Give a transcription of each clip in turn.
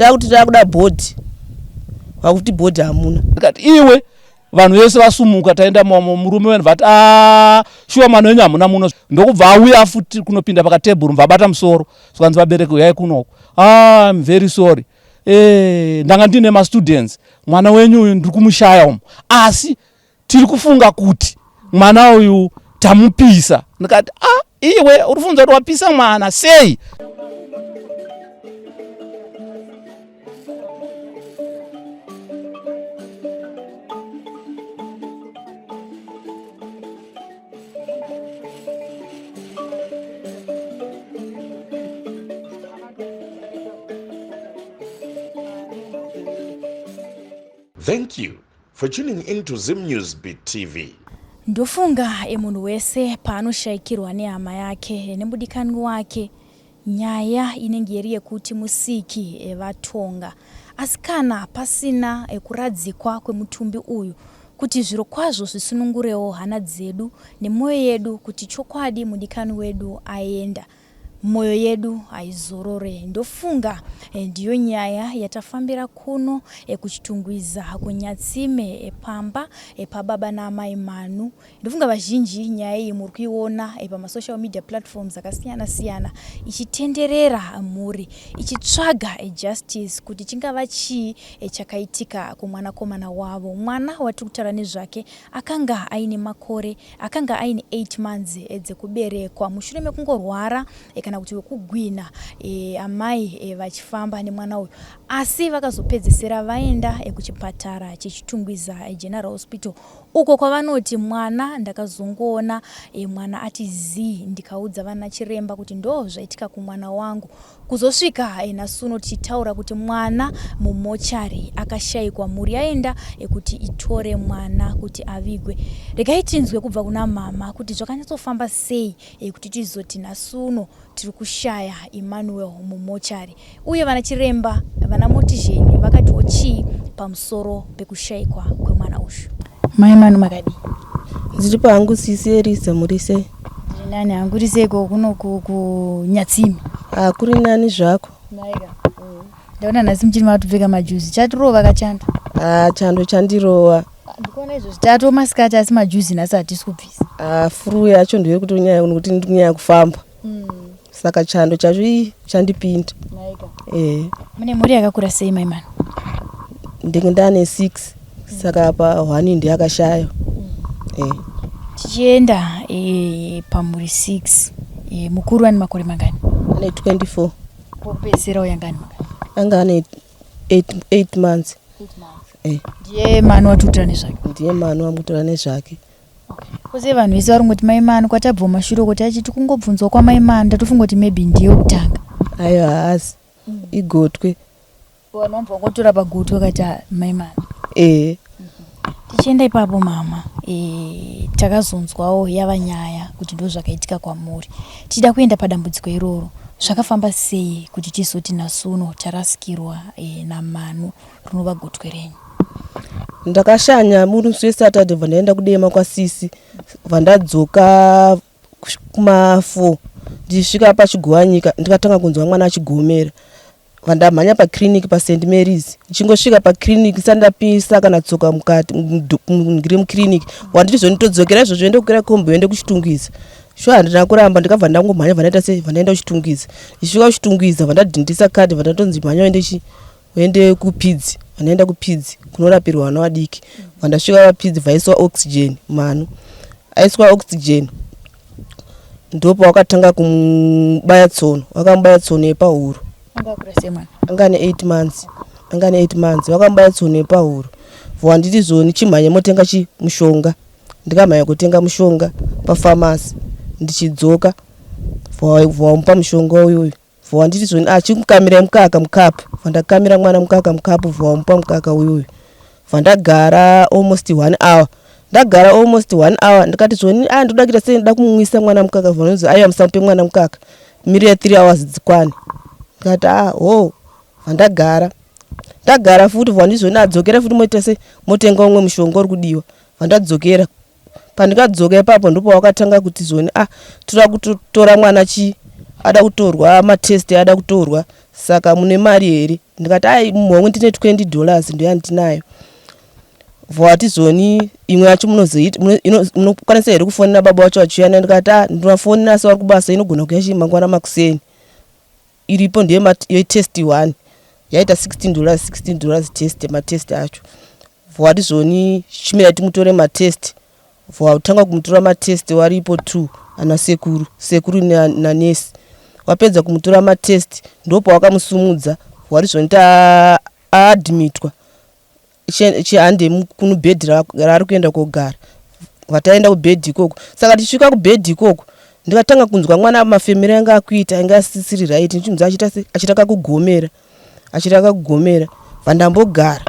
Takuti takuda bhodhi, vakuti bhodhi hamuna. Ndikati iwe vanhu vese vasumuka taenda murume wenu vati a shuwa mwana wenyu hamuna muno. Ndokubva auya futi kunopinda pakatebhuru mva abata musoro zvikanzi vabereki uyai kunoko. Ah, I'm very sorry. Eh, ndanga ndine mastudents mwana wenyu uyu ndiri kumushaya umu asi tiri kufunga kuti mwana uyu tamupisa. Ndikati ah, iwe uri kufunza kuti wapisa mwana sei? Thank you for tuning in to Zim News Beat TV. Ndofunga munhu wese paanoshaikirwa nehama yake nemudikanwi wake nyaya inenge iri yekuti musiki vatonga. Asi kana pasina kuradzikwa kwemutumbi uyu kuti zvirokwazvo zvisunungurewo hana dzedu nemwoyo yedu kuti chokwadi mudikanwi wedu aenda, Moyo yedu haizorore. Ndofunga ndiyo nyaya yatafambira kuno kuChitungwiza kuNyatsime pamba pababa naamai Manu. Ndofunga vazhinji nyaya iyi muri kuiona pamasocial media platforms akasiyana siyana ichitenderera mhuri ichitsvaga justice kuti chingava chii chakaitika kumwanakomana wavo. Mwana watiri kutaura nezvake akanga aine makore Akanga aine 8 months dzekuberekwa mushure mekungorwara kana kuti wekugwina amai vachifamba nemwana uyu asi vakazopedzesera vaenda kuchipatara cheChitungwiza General Hospital uko kwavanoti mwana ndakazongoona mwana ati zii ndikaudza vana chiremba kuti ndo zvaitika kumwana wangu. Kuzosvika nhasi uno tichitaura kuti mwana mumochari akashaikwa, mhuri yaenda kuti itore mwana kuti avigwe. Regai tinzwe kubva kuna mama kuti zvakanyatsofamba sei kuti tizoti nhasi uno tiri kushaya Emmanuel mumochari uye vana chiremba vana motizheni vakatiwo chii pamusoro pekushaikwa kwemwana uyu. Mai Manu makadii? Ndiripo hangu sisi Eriza muri sei? Ndiri nani hangu uri seiko kuno kuNyatsime? Ah, kuri nani zvako. Naika. Ndaona nhasi muchiri matopfeka majuzi. Chatirova kachando. Ah, chando chandirova. Ndikuona izvozvi tato masikati asi majuzi nhasi hatisi kubvisa. Ah, furu yacho ndiyo kuti unyaya kuti ndikunyaya kufamba. Saka chando chacho ii chandipinda. Naika. Eh. Mune mhuri yakakura sei mai Manu? Ndinge ndane 6 saka apa 1 ndiye akashaya. Eh. Tichienda e, pamhuri 6 e, mukuru ane makore mangani? Ane 24. Wokupedzisira uyo anga ane mangani? Anga ane 8 months. 8 months. Eh. Ndiye Manu watikutora nezvake? Ndiye Manu wamukutora nezvake. Kose vanhu vese vari kungoti mai Manu kwatabva kumashure uko tachiti kungobvunzwa kwamai Manu tatofunga kuti maybe ndiye wekutanga. Aiwa haasi. Igotwe. Vanhu vamubva vangotora pagotwe vakati ah, mai Manu. Eh. Tichienda ipapo mama e, takazonzwawo yava nyaya kuti ndozvakaitika kwamuri. Tichida kuenda padambudziko iroro zvakafamba sei kuti tizoti nhasi uno tarasikirwa e, naManu rinova gotwe renyu? Ndakashanya musi weSaturday bva ndaenda kuDema kwasisi bva ndadzoka kuma 4 ndichisvika paChigowanyika ndikatanga kunzwa mwana achigomera bva ndamhanya paclinic paSt Mary's ndichingosvika paclinic ndisati ndapisa kana tsoka mukati ndiri muclinic wanditi zvoni todzokera izvozvo ende kukwira kombi uende kuChitungwiza shuwa handina kuramba ndikabva ndangomhanya bva ndaita sei bva ndaenda kuChitungwiza ndichisvika kuChitungwiza bva ndadhindisa card bva ndatonzi mhanya uende chi uende kupidzi vandaenda kupidzi kunorapirwa vana vadiki vandasvika vapidzi vaiswa oxygen manu aiswa oxygen ndopawakatanga kumubaya tsono vakamubaya tsono yepahuro anga ane 8 months anga ane 8 months vakamubaya tsono yepahuro vowanditi zvoni chimhanye motenga chi mushonga ndikamhanya kutenga mushonga pafamasi ndichidzoka vowamupa mushonga uyuyu Vowanditi zvoni ah chikukamirai mukaka mucup Vandakamira mwana mukaka mucup vowamupa mukaka uyuyu Vandagara almost one hour Ndagara almost one hour ndikati zvoni ah ndoda kuita sei ndoda kumumwisa mwana mukaka Vanonzi aiwa musamupe mwana mukaka mirira 3 hours dzikwane Ndikati ah hoo Vandagara ndagara futi vowanditi zvoni ah dzokera futi moita sei motenga umwe mushonga uri kudiwa Vandadzokera Pandikadzoka ipapo ndopawakatanga kuti zvoni ah toda kutotora mwana chii ada kutorwa matest ada kutorwa saka mune mari here Ndikati ai, muhomwe ndine $20 ndoyandinayo. Vati zvoni imwe yacho munozoita munokwanisa here kufonera baba vacho vachiuya nayo? Ndikati a, ndinofonera asi vari kubasa, inogona kuuya chii mangwana makuseni. Iripo ndeyetest one yaita $16, $16 test, matest acho. Vati zvoni chimirai timutore matest. Vatanga kumutora matest waripo two, ana sekuru, sekuru nanesi. Wapedza kumutora matest, ndopawakamusumudza. Wari zvoni taadmitwa, chihande kunubhedhi raari kuenda kogara. Vataenda kubhedhi ikoko. Saka tichisvika kubhedhi ikoko, ndikatanga kunzwa mwana mafemero anga akuita anga asisiri right, ndichinzwa achiita se achiita kakugomera, achiita kakugomera. Vandambogara,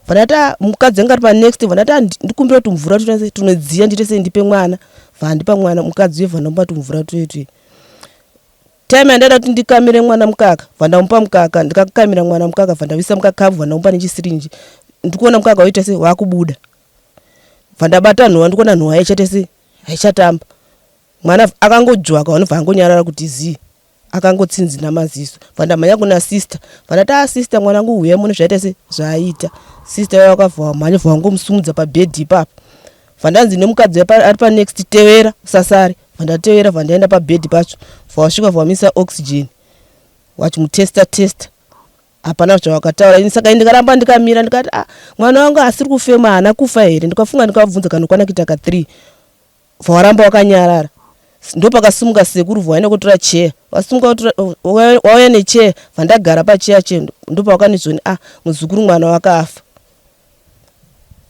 vandati a, mukadzi anga ari panext. Vandati ndikumbira kuti mvura tunodziya, ndiite sei, ndipe mwana. Vandipa mwana mukadzi uye, vandamupa tumvura tuye. Time yandaida kuti ndikamire mwana mukaka, vandamupa mukaka. Ndikakamira mwana mukaka, vandavisa mukakavu, vandamupa nechisirinji. Ndikuona mukaka waita sei, wakubuda. Vandabata nhova, ndikuona nhova yaichaita sei, haichatamba. Mwana akangodzvaka, vanobva angonyarara kuti zii, akangotsinzina maziso. Vandamhanya kuna sister, vandati a, sister, mwana wangu, huyai muone zvaita sei, zvaaita. Sister vaya vakabva vamhanya, bva vangomusumudza pabhedhi ipapo. Vandanzi nemukadzi ari panext, tevera usasare. Vandatevera, vandaenda pabhedhi pacho. Vawasvika, vamisa oxygen, vachimutesta testa, hapana zvavakataura. Ini saka ndikaramba ndikamira, ndikati a, mwana wangu asiri kufema haana kufa here? Ndikafunga, ndikavabvunza kanokwana kuita ka 3, vawaramba wakanyarara. Ndopakasimuka sekuru, vaenda kutora cheya. Vasimuka wauya necheya, vandagara pacheya che. Ndopavakanizvoni a, muzukuru, mwana wakafa.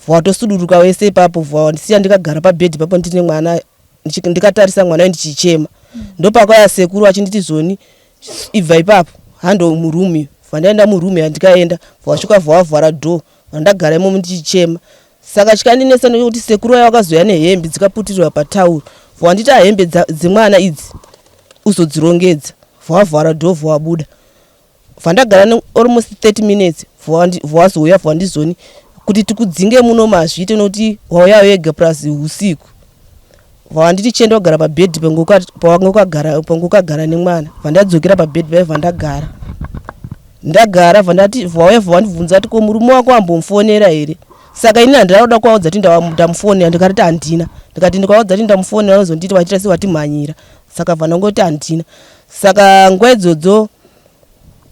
Watosuduruka wese ipapo, wandisiya ndikagara pabhedhi ipapo ndine mwana, ndikatarisa mwana ndichichema. Ndopakauya sekuru vachinditi zvoni ibva ipapo, hando muroom iyo. Vandaenda muroom yandikaenda, vasvika vavhara door, vandagara imomo ndichichema. Saka chikandinetsa nekuti sekuru vaya vakazoya nehembe dzikaputirwa patauro. Vanditi hembe dzemwana idzi uzodzirongedza. Vavhara door, vabuda. Vandagara almost 30 minutes, vazouya, vandizoni kuti tikudzinge muno mazviite nokuti wauya wega plus usiku. Vanditi chienda kugara pabhedhi pangokagara nemwana. Vandadzokera pabhedhi paiva, vandagara, ndagara. Vandati vauya, vandibvunza kuti ko murume wako ambomufonera here? Saka ini handina kuda kuvaudza kuti ndamufonera. Ndikati handina, ndikati ndikaudza kuti ndamufonera vanozonditi vachiita se vatimhanyira. Saka vandangoti handina. Saka nguva idzodzo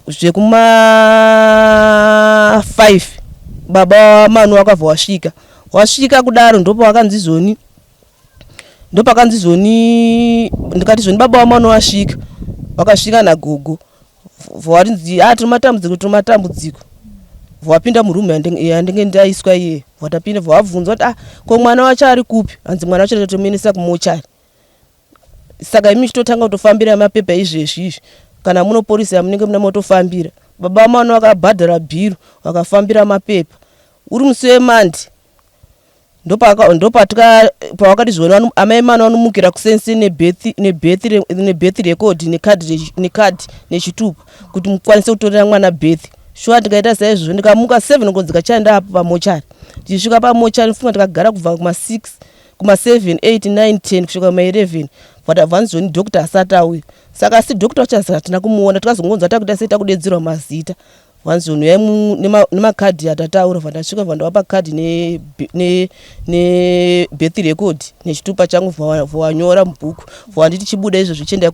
zvekuma 5 baba Manu wakabva wasvika. Wasvika kudaro, ndopawakanzi zvoni, ndopakanzi zvoni, ndikati zvoni baba waManu wasvika, vakasvika nagogo. Varinzi a, tiri matambudziko, tiri matambudziko. Vapinda muroom yandinge ndaiswa iye. Vatapinda, vabvunza kuti ah, ko mwana wacho ari kupi? Hanzi mwana wacho totomuendesa kumochari. Saka imi chitotanga kutofambira mapepa izvezvi izvi, kana muno porisi yamunenge muna motofambira. Baba Manu vakabhadhara bhiru, vakafambira mapepa uri musi weMonday. Ndopatika pawakati zvona amai Manu vanomukira kusense nebirth record nekadhi nechitupa kuti mukwanise kutorera mwana birth. Shuwa ndikaita saizvozvo, ndikamuka 7 ngo dzikachaenda apo pamochari. Ndichisvika pamochari, funga ndikagara kubva kuma6, kuma7, 8, 9, 10 kusvika kuma11. Vanzi zvoni doctor asati auya. Saka asi doctor wacho hatina kumuona, tikazongonzwa takuita sei, takudedzerwa mazita. Vanzi zvoni uyai nemakadhi atataura. Vandasvika, vandavapa kadhi nebirth record nechitupa changu, vawanyora mubhuku. Vanditi chibuda izvozvo, chienda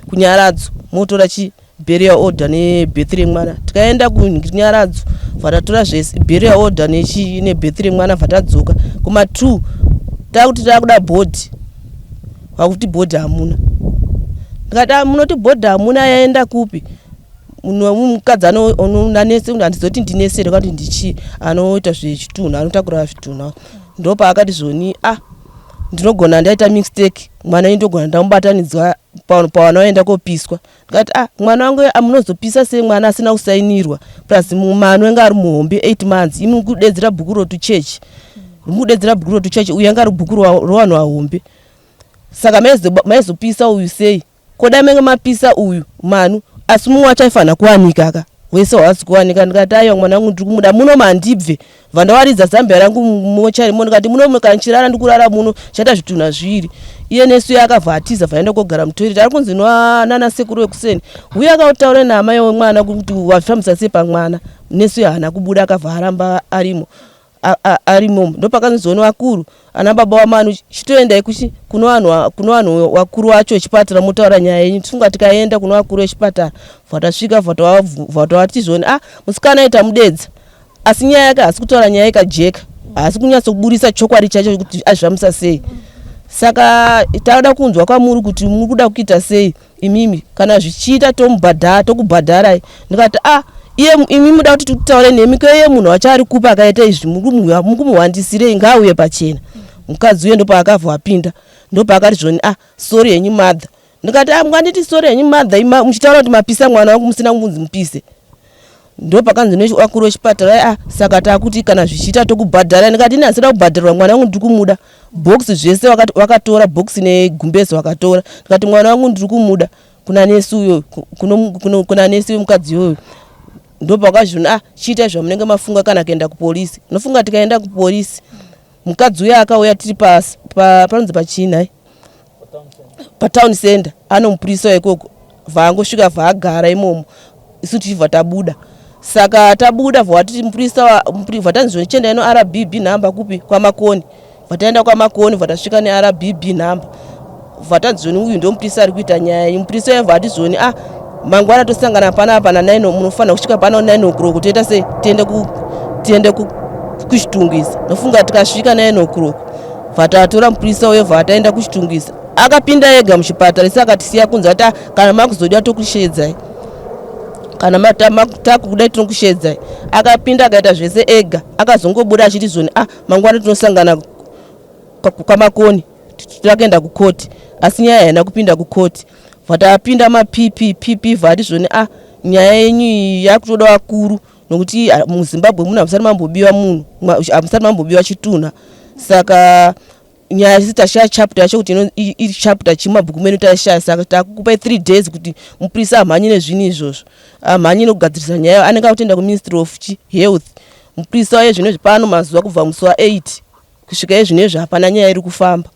kunyaradzo motora chi burial order nebirth remwana. Tikaenda kunyaradzo, vatatora zvese, burial order nebirth remwana. Vatadzoka kuma2, takuti takuda body, vakuti body hamuna. Ndikati ah, munoti body hamuna, yaenda kupi? Mukadzi anonanese, handizoti ndinesere kuti ndichii, anoita zvechitunhu, anotakura zvitunhu. Ndopaakati zvoni ah, ndinogona ndaita mistake, mwana uyu ndogona ndamubatanidzwa pavana vaenda kopiswa. Ndikati ah, mwana wangu munozopisa sei mwana asina kusainirwa? Plus mwana anga ari muhombe 8 months, imi kudedzera bhuku rotuchechi, mukudedzera bhuku rotuchechi, uyu anga ari bhuku rovanhu vahombe. Saka maizopisa uyu sei? Kodai mange mapisa uyu Manu, asi mumwe wacho aifanira kuwanika ka. Wese hwasi kuwanika. Ndikati aiwa, mwana wangu ndiri kumuda, muno mandibve. Bva ndawaridza zambia rangu mumochari mo, ndikati muno kana ndichirara ndikurara muno, chaita zvitunha zviviri. Iye nesu akabva atiza, bva kogara mutoilet. Ari kunzi nana sekuru vekuseni uye akataura naamai wemwana kuti wafambisa sei pamwana. Nesu haana kubuda, akabva aramba arimo arimo. Ndopakanzoona vakuru ana baba wamanu, chitoendai kuno vanhu vakuru vacho vechipatara, motaura nyaya yenyu. Tifunga tikaenda kuno vakuru vechipatara, bva tasvika, bva tavati zvoni, ah, musikana aita mudedza, asi nyaya yake haasi kutaura nyaya ikajeka, haasi kunyatsokuburisa chokwadi chacho kuti azvifambisa sei. Saka tauda kunzwa kwamuri kuti muri kuda kuita sei imimi. Kana zvichiita tomubhadhara, tokubhadharai. Ndikati, ah, iye imi muda kuti titaure nemi ko iye munhu wacho ari kupa akaita izvi, mukumuhwandisirei? Ngaauye pachena mukadzi uye. Ndopaakabva apinda, ndopaakati zvoni, ah, sorry henyu mother. Ndikati, ah, munganditi sorry henyu mother muchitaura kuti mapisa mwana wangu musina kunzi mupise? Ndopakanzi nevakuru vechipatara, ah, saka takuti kana zvichiita tokubhadhara. Ndikati ini handisida kubhadharwa, mwana wangu ndiri kumuda. Bhokisi zvese vakatora, bhokisi negumbezi vakatora. Ndikati mwana wangu ndiri kumuda kuna nesi uyo, kuna nesi wemukadzi iyoyo. Ndopakazvino, ah, chiitai zvamunenge mafunga kana kuenda kupolisi. Nofunga tikaenda kupolisi, mukadzi uyo akauya tiri panonzi pachii, patown center, ano mupurisa ikoko. Vaangosvika, vaagara imomo, isu tichibva tabuda. Saka tabuda, vati mupurisa, vatanzi chiendai neRBB nhamba kupi, kwaMakoni. Vataenda kwaMakoni, vatasvika neRBB nhamba, vatanzi zvoni uyu ndo mupurisa ari kuita nyaya iyi. Mupurisa uyo vati zvoni, ah, mangwana tosangana panapa na9, munofanira kusvika pano 9 o'clock. Toita sei? Tiende kuChitungwiza. Nofunga tikasvika 9 o'clock, vatatora mupurisa uyo, vataenda kuChitungwiza. Akapinda ega muchipatara, isi akatisiya kunze, ati, ah, kana makuzoda tokushedzai, kana takudai tinokushedzai. Akapinda akaita zvese ega, akazongobuda achiti zvoni, ah, mangwana tinosangana kwaMakoni, takaenda kukoti. Asi nyaya haina kupinda kukoti. Vatapinda maPPPP, vati zvoni, ah, nyaya yenyu iyi yakutoda vakuru, nokuti muZimbabwe muno hamusati mambobiwa munhu, hamusati mambobiwa chitunha. Saka nyaya isi tashaya chapter yacho kuti iri chapter chii mabhuku menu, tashaya. Saka takukupai 3 days kuti mupurisa amhanye nezvinhu izvozvo, amhanye nekugadzirisa nyaya. Anenge akutoenda kuMinistry of Health mupurisa waye. Zvinezvi pano mazuva kubva musi wa8 kusvika izvinezvi hapana nyaya iri kufamba.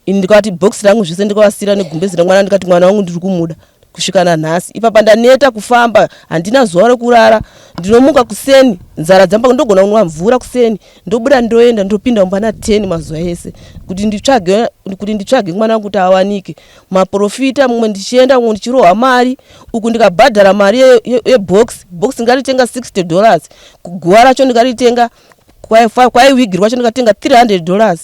Ini ndikati bhokisi rangu zvese ndikavasira negumbezi remwana. Ndikati mwana wangu ndiri kumuda kusvika nanhasi. Ipapa ndaneta kufamba, handina zuva rekurara. Ndinomuka kuseni, nzara dzamba, ndogona kunwa mvura kuseni, ndobuda, ndoenda, ndopinda mumba na10 mazuva ese kuti nditsvage mwana wangu kuti awanike. Maprofita mumwe ndichienda, mumwe ndichirohwa mari uku, ndikabhadhara mari yebox. Box ndingaritenga $60, guva racho ndingaritenga, kwaiwigirwa kwacho ndikatenga $300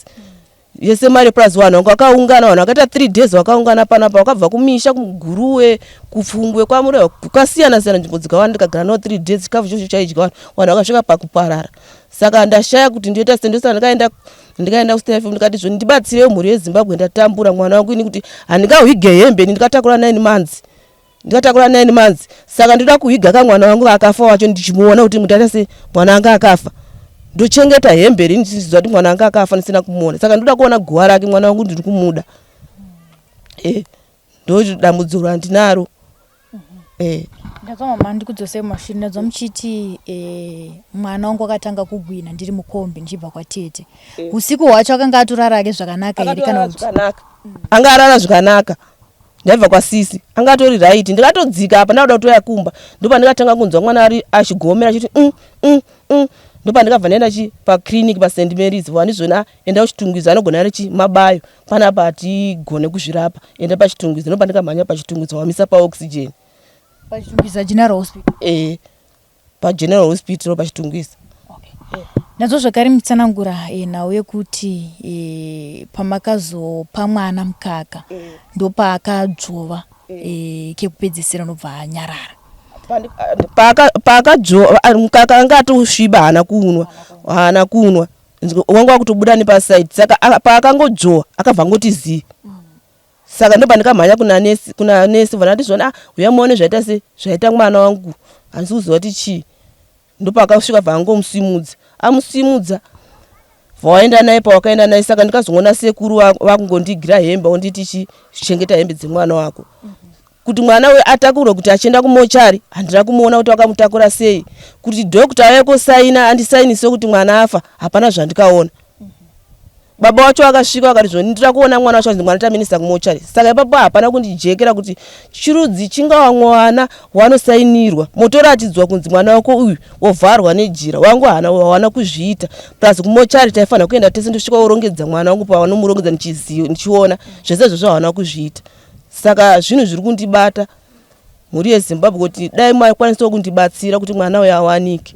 yese mari, plus vanhu vanga vakaungana. Vanhu vakaita 3 days vakaungana panapa, vakabva kumisha, kuGuruwe, kuPfungwe, kwaMurehwa, kwakasiyana siyana, nzvimbo dzikawanda. Ndikagara navo 3 days, chikafu ichocho chaidya vanhu, vanhu vakasvika pakuparara. Saka ndashaya kuti ndoita sei. Ndosaka ndikaenda kuStar FM, ndikati zvoni ndibatsirewo mhuri yeZimbabwe, ndatambura. Mwana wangu ini kuti handingahwige hembe ini ndikatakura 9 months, ndikatakura 9 months. Saka ndoda kuhwiga kamwana wangu akafa wacho, ndichimuona kuti mutaita sei mwana anga akafa. Ndochengeta hembe rini ndichiziva kuti mwana anga akafa ndisina kumuona? Saka ndoda kuona guva rake, mwana wangu ndiri kumuda. Ndo dambudziko randinaro. Ndakwa mama, ndikudzosei mumashure. Ndadzwa muchiti mwana wangu akatanga kugwina ndiri mukombi ndichibva kwatete. Usiku hwacho akanga atorara ake zvakanaka here kana kuti? Zvakanaka, anga arara zvakanaka. Ndaibva kwasisi, anga atori right. Ndikatodzika apa, ndakuda kutoya kumba, ndopandikatanga kunzwa mwana ari achigomera achiti Ndopandikabva ndaenda chi paclinic paSt Mary's. Vandizvona, enda kuChitungwiza, anogona ari chi mabayo, panapa hatigone kuzvirapa, enda paChitungwiza. Ndopandikamhanya paChitungwiza, wamisa paoxygen. PaChitungwiza General Hospital? PaGeneral Hospital paChitungwiza. Nazvo zvakare muchitsanangura nhau yekuti pamakazopa mwana mukaka ndopaakadzvova kekupedzisira, nobva anyarara. Paakadzvova mukaka anga atosviba, haana kuunwa, haana kuunwa, wanga wakutobuda nepaside. Saka paakangodzvova akabva angoti zii. Saka ndopandikamhanya kuna nesi, vanati zvona, ah, uya muone zvaita sei, zvaita mwana wangu, handisi kuziva kuti chii. Ndopakasvika, bva angomusimudza, amusimudza, vawaenda naye pawakaenda naye. Saka ndikazongoona sekuru vakungondigira hembe, onditi chi chengeta hembe dzemwana wako. Kuti mwana uyu atakurwe kuti achienda kumochari, handina kumuona kuti wakamutakura sei. Kuti doctor auye kosaina andisainise kuti mwana afa, hapana zvandikaona. Baba wacho vakasvika vakati zvoni ndira kuona mwana wacho mwana taminisa kumochari. Saka ipapo hapana kundijekera kuti chirudzi chingava mwana wanosainirwa motoratidzwa kunzi mwana wako uyu wovharwa nejira wangu hana hawana kuzviita plus kumochari taifanira kuenda tese ndosvika worongedza mwana wangu pavanomurongedza ndichiona zvese izvozvo hawana kuzviita. Saka zvinhu zviri kundibata mhuri yeZimbabwe kuti dai makwanisawo kundibatsira kuti mwana uyu awanike.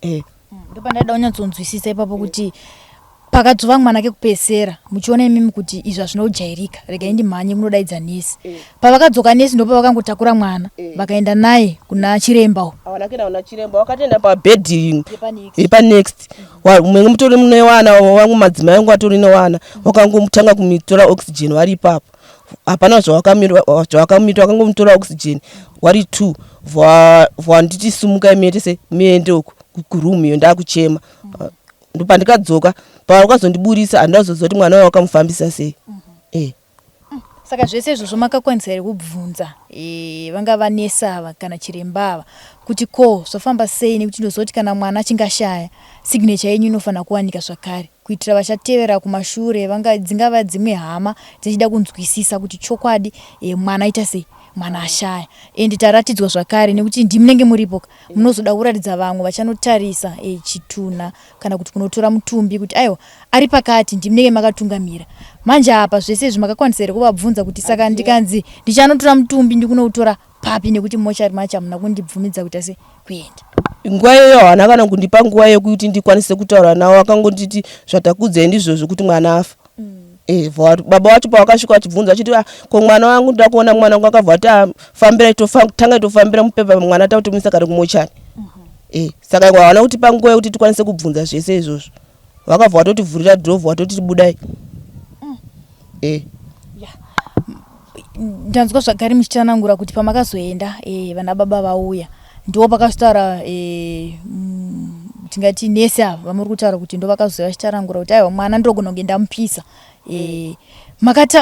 Eh. Ndopandaida kunyatsonzwisisa ipapo kuti pakadzova mwana kekupedzisira muchiona imimi kuti izvi hazvina kujairika, regai ndimhanye kunodaidza nesi. Pavakadzoka nesi ndopavakangotakura mwana vakaenda naye kuna chiremba uyu. Havana kuenda kuna chiremba, vakatoenda pabhedhi yepanext. Mumwe mutori newana, vamwe madzimai angu atori newana, vakangomutanga kumutora oxygen vari ipapo. Hapana zvavakamita, vakangomutora oxygen vari two. Vanditi simukai muende se muende uku kuroom iyo ndakuchema. Ndopandikadzoka pavakazondiburisa handina kuzoziva kuti mwana uyo wakamufambisa sei. Eh. Saka zvese izvozvo makakwanisa here kubvunza vanga vanesi ava kana chiremba ava kuti ko zvafamba sei, nekuti ndinoziva kuti kana mwana achinge ashaya signature yenyu inofanira kuwanika zvakare kuitira vachatevera kumashure, vanga dzingava dzimwe hama dzichida kunzwisisa kuti chokwadi mwana aita sei, mwana ashaya. And taratidzwa zvakare nekuti ndimunenge muripo ka, munozoda kuratidza vamwe vachanotarisa chitunha kana kuti kunotora mutumbi kuti aiwa ari pakati, ndimunenge makatungamira. Manje apa zvese izvi makakwanisa here kuvabvunza kuti saka ndikanzi ndichanotora mutumbi ndikunoutora papi, nekuti mochari macho hamuna kundibvumidza kuita se kuenda? Nguva iyoyo havana kana kundipa nguva yekuti ndikwanise kutaura navo, vakangonditi zvatakudzai ndizvozvo kuti mwana afa. Baba vacho pavakasvika vachibvunza vachiti ko mwana wangu ndoda kuona mwana wangu, akabva ati fambirai, tanga tofambira mupepa mwana takutomisa kare kumochari. Saka havana kutipa nguva yekuti tikwanise kubvunza zvese izvozvo, vakabva vatotivhurira dhoo vatoti budai. Ndanzwa zvakare muchitsanangura kuti pamakazoenda vana baba vauya ndo pakazotaura tingati nesi ava vamuri kutaura kuti ndo vakazouya vachitsanangura kuti aiwa mwana ndogona kunge ndamupisa.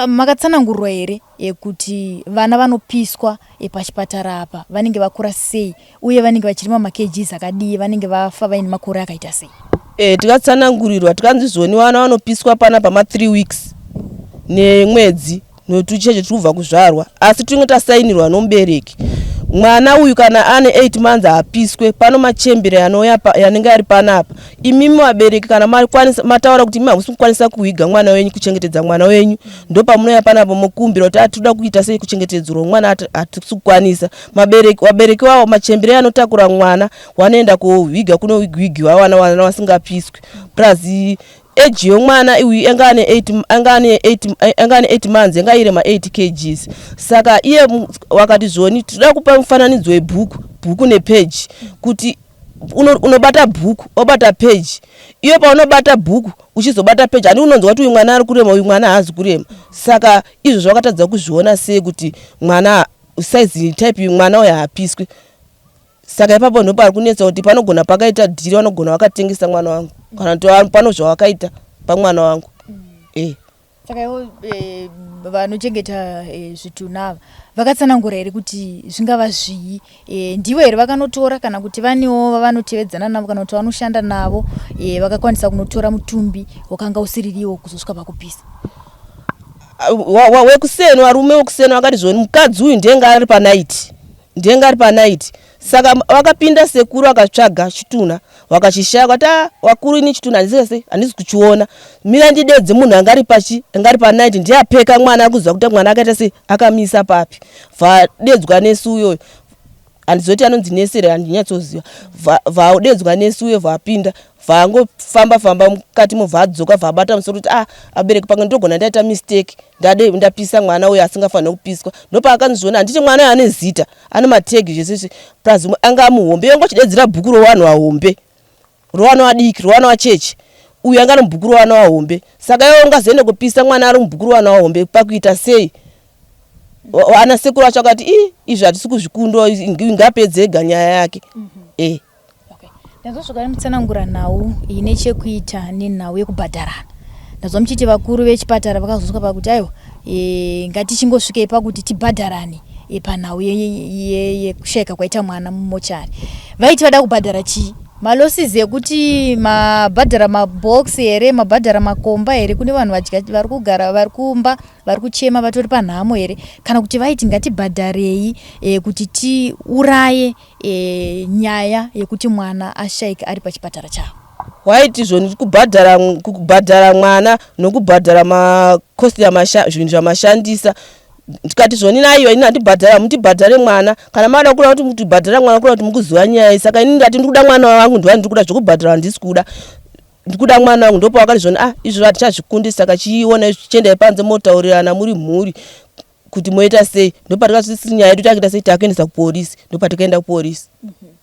Makatsanangurwa here kuti vana vanopiswa pachipatara apa vanenge vakura sei, uye vanenge vachirima makgs akadii, vanenge vafa vaine makore akaita sei? Tikatsanangurirwa tikanzi zvoni vana vanopiswa pana pama 3 weeks nemwedzi notucheche tiri kubva kuzvarwa, asi tinenge tasainirwa nomubereki. Mwana uyu kana ane 8 months haapiswe. Pano machembere anouya anenge ari panapa, imimi vabereki kana mataura kuti imi hamusi kukwanisa kuviga mwana wenyu, kuchengetedza mwana wenyu, ndopamunouya panapa mokumbira kuti atinoda kuita sei kuchengetedzerwa mwana, hatisi kukwanisa. Vabereki vavo machembere anotakura mwana wanoenda koviga kunovigwa vana, vana vasingapiswi. Plus age yomwana uyu anga ane 8, anga ane 8, anga ane 8 months, anga irema 8 kgs. Saka iye wakati zvoni tinoda kupa mufananidzo webhuku, bhuku nepeji, kuti unobata bhuku obata peji iyo, paunobata bhuku uchizobata peji handi unonzwa kuti uyu mwana ari kurema, uyu mwana haazi kurema. Saka izvo zvakatadza kuzviona sei kuti mwana size type mwana uyu haapiswi? Saka ipapo ndopari kunetsa kuti panogona pakaita dhiri, vanogona vakatengesa mwana wangu, kana kuti pano zvavakaita pamwana wangu. Saka ivo vanochengeta zvitunha ava vakatsanangura here kuti zvingava zvii? Ndivo here vakanotora, kana kuti vanewo vavanotevedzana navo kana kuti vanoshanda navo vakakwanisa kunotora mutumbi wakanga usiririwo kuzosvika pakupisa? Wekuseni, varume wekuseni vakati zvoni mukadzi uyu ndiye ari panaiti, ndiye ari panaiti. Saka vakapinda sekuru vakatsvaga chitunha vakachishaya, vakati vakuru ini chitunha handisi handisi kuchiona, mira ndidedze munhu anga ari pachi anga ari panaiti, ndiye apeka mwana, akuziva kuti mwana akaita sei, akamisa papi. Vadedzwa nesi uyoyo, handizoti anonzi nesi here, handinyatsoziva. Vadedzwa nesi uyo, vapinda vangofamba famba mukati movadzoka, vabata musoro kuti abereki pamwe ndogona ndaita mistake, ndapisa mwana uyo asingafaniri kupiswa. Ndopaakanzviona, handiti mwana uyo ane zita, ane mategi zvese zvese, plus anga muhombe, iwe ngochidedzera bhuku rowanhu vahombe, rowana vadiki, rowana vacheche, uyu anga ari mubhuku rowana vahombe. Saka iwe ungazoende kupisa mwana ari mubhuku rowana vahombe pakuita sei? Ana sekuru vacho akati i izvi hatisi kuzvikundwa, ngapedze ega nyaya yake. Ndazwa zvakare mutsanangura nhau ine chekuita nenhau yekubhadharana. Ndazwa muchiti vakuru vechipatara vakazosvika pakuti aiwa, ngatichingosvikei pakuti tibhadharane. e, panhau yekushaika kwaita mwana mumochari. Vaiti vada kubhadhara chii? Malosses ekuti mabhadhara mabox here, mabhadhara makomba here, kune vanhu vadya vari kugara vari kumba vari kuchema vatori panhamo here, kana kuti vaiti ngatibhadharei e, kuti tiuraye e, nyaya yekuti mwana ashaika ari pachipatara chavo? Waiti zvoni kubhadhara kubhadhara mwana nokubhadhara makosti zvinhu zvamashandisa. Ndikati zvoni naiwa, ini handibhadhara, mutibhadhare mwana. Kana mada kuda kuti mutibhadhara mwana, kuda kuti mukuziva nyaya. Saka ini ndati ndikuda mwana wangu, ndiva ndiri kuda zvokubhadhara, handisi kuda, ndikuda mwana wangu. Ndopa wakati zvoni, ah, izvo hatichazvikundi, saka chiona izvi, chiendai panze motaurirana muri mhuri kuti moita sei. Ndopatikazvisi nyaya yedu takuita sei, takuendesa kupolisi. Ndopatikaenda kupolisi.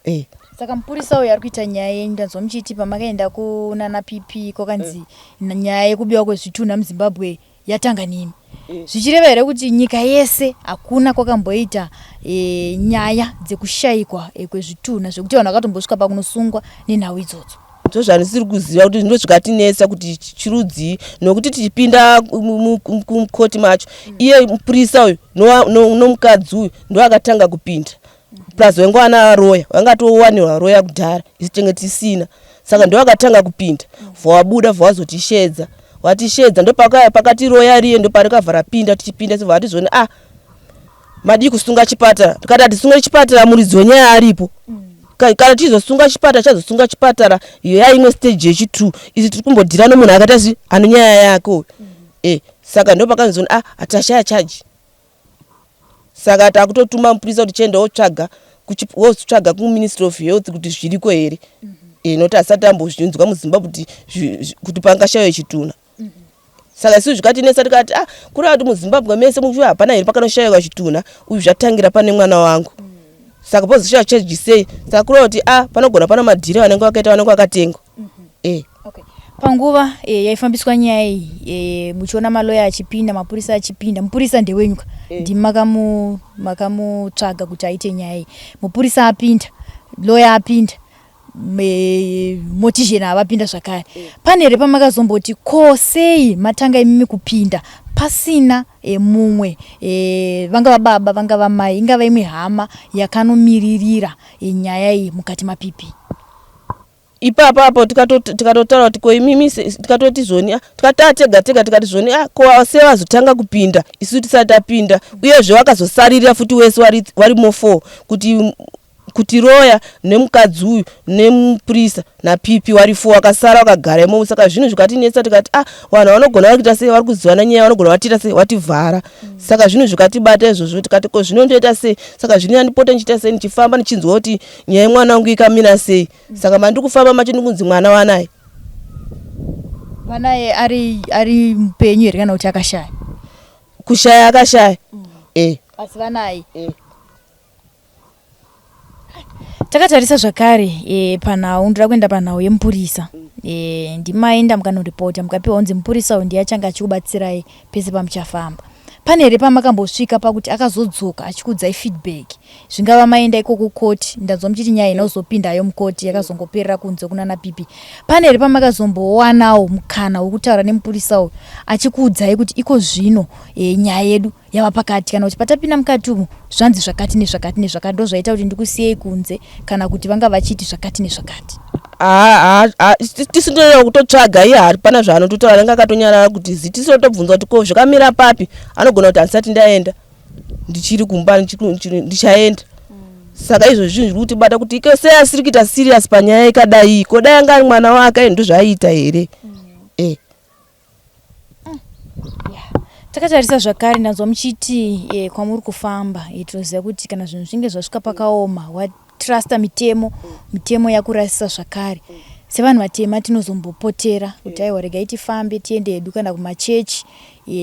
Eh. Saka mupurisa uyu ari kuita nyaya yenyu, ndanzwa muchiti pamakaenda kunana PP kwakanzi nyaya yekubiwa kwezvitunha muZimbabwe yatanga nemi. Zvichireva here kuti nyika yese hakuna kwakamboita e, nyaya dzekushayikwa e, kwezvitunha zvekuti vanhu vakatombosvika pakunosungwa nenhau idzodzo? Ndo zvandisiri kuziva kuti ndo zvikatinetsa kuti chirudzii, nokuti tichipinda mukoti macho, iye mupurisa uyu nomukadzi uyu ndo akatanga kupinda, plus wainge wana roya, wangatowanirwa roya kudhara, isu tenge tisina. Saka ndo akatanga kupinda, vhawabuda, vhawazotishedza, watishedza. Ndo pakati roya riye, ndo parikabva rapinda. Tichipinda sibva vatizoni, ah, madii kusunga chipatara? Tikati hatisunge chipatara, muridzi wenyaya aripo. Kana tichizosunga chipatara, chazosunga chipatara iyo yaimwe stage yechi2. Isi tiri kumbodhira nomunhu akaita si ane nyaya yake uyu. Saka ndo pakanzoni, ah, hatashaya charge, saka takutotuma mupurisa kuti chienda wotsvaga wotsvaga kuMinistry of Health kuti zviriko here. Nokuti hasati ambozvinzwa muZimbabwe kuti pangashayiwe chitunha. Saka isu zvikatinetsa, tikati, ah, kureva kuti muZimbabwe mese muchu hapana here pakanoshayiwa chitunha? Uyu zvatangira pane mwana wangu, saka pozoshaya charge sei? Saka kureva kuti, ah, panogona pana madhiri vanenge vakaita, vanenge vakatengwa. Okay. Panguva yaifambiswa nyaya iyi, muchiona maloya achipinda, mapurisa achipinda, mupurisa ndewenyuka, ndimi makamutsvaga kuti aite nyaya iyi. Mupurisa apinda, loya apinda, mortician avapinda zvakare, pane here pamakazomboti ko sei matanga imimi kupinda pasina mumwe, vangava baba, vangava mai, ingava imwe hama yakanomiririra nyaya iyi mukati maPP? Ipapo apo tikatotaura kuti ko imimi, tikatoti zvoni, ah, tikati tega tega, tikati zvoni, ah, ko sei vazotanga kupinda isu tisati tapinda? Uyezve vakazosaririra futi wese warimo four, kuti roya nemukadzi uyu nemupurisa naPP wari four, wakasara wakagara imomo. Saka zvinhu zvikatinetsa, tikati, ah, vanhu vanogona vari kuita sei, vari kuzivana nyaya, vanogona vatiita sei, vativhara. Saka zvinhu zvikatibata izvozvo, tikati ko zvinondoita sei? Saka zvino andipota ndichiita sei, ndichifamba ndichinzwa kuti nyaya yemwana wangu ikamira sei. Saka mandiri kufamba macho ndikunzi mwana wanaye. Mwanaye ari mupenyu here kana kuti akashaya? Kushaya akashaya. Asi vanaye. Takatarisa zvakare panhau, ndoda kuenda panhau yemupurisa. Ndimaenda mukanoripota, mukapiwa kunzi mupurisa uyu ndiye achange achikubatsirai pese pamuchafamba. Pane here pamakambosvika pakuti akazodzoka achikuudzai feedback? Zvingava maenda ikoko koti, ndanzwa muchiti nyaya inozopindayo mukoti yakazongoperera kunze kunana PP. Pane here pamakazombowanawo mukana wekutaura nemupurisa uyu achikuudzai kuti iko zvino nyaya yedu yava pakati, kana kuti patapinda mukati umu zvanzi zvakati nezvakati nezvakati, ndo zvaita kuti ndikusiyei kunze, kana kuti vanga vachiti zvakati nezvakati? Tisindoenda kutotsvaga iye, hapana zvaanototaura, anenge akatonyarara kuti zi. Tisotobvunza kuti ko zvakamira papi, anogona kuti handisati ndaenda, ndichiri kumba, ndichaenda. Saka izvo zvinhu zviri kutibata kuti ike sei asiri kuita serious panyaya ikadai? Ko dai anga ari mwana wake, ndozvaaiita here? Takatarisa zvakare, ndanzwa muchiti kwamuri kufamba, tinoziva kuti kana zvinhu zvinge zvasvika pakaoma, watrusta mitemo, mitemo yakurasisa zvakare. Sevanhu vatema tinozombopotera kuti aiwa, regai tifambe tiende hedu kana kumachechi,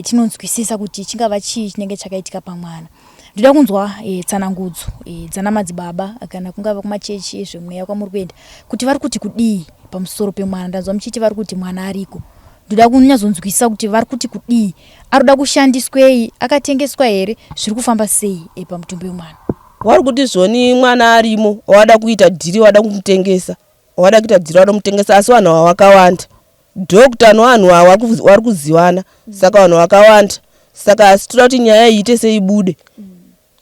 tinonzwisisa kuti chingava chii chinenge chakaitika pamwana. Ndoda kunzwa tsanangudzo dzana madzibaba kana kungava kumachechi ezvemweya kwamuri kuenda kuti vari kuti kudii pamusoro pemwana. Ndanzwa muchiti vari kuti mwana ariko. Ndoda kunyatsonzwisisa kuti vari kuti kudii, ari kuda kushandiswei, akatengeswa here, zviri kufamba sei pamutumbi wemwana? Wari kuti zvoni mwana arimo, wada kuita dhiri, wada kumutengesa, wada kuita dhiri, wada kumutengesa, asi vanhu ava vakawanda. Doctor nevanhu ava vari kuzivana, saka vanhu vakawanda. Saka asi toda kuti nyaya iyi ite seibude.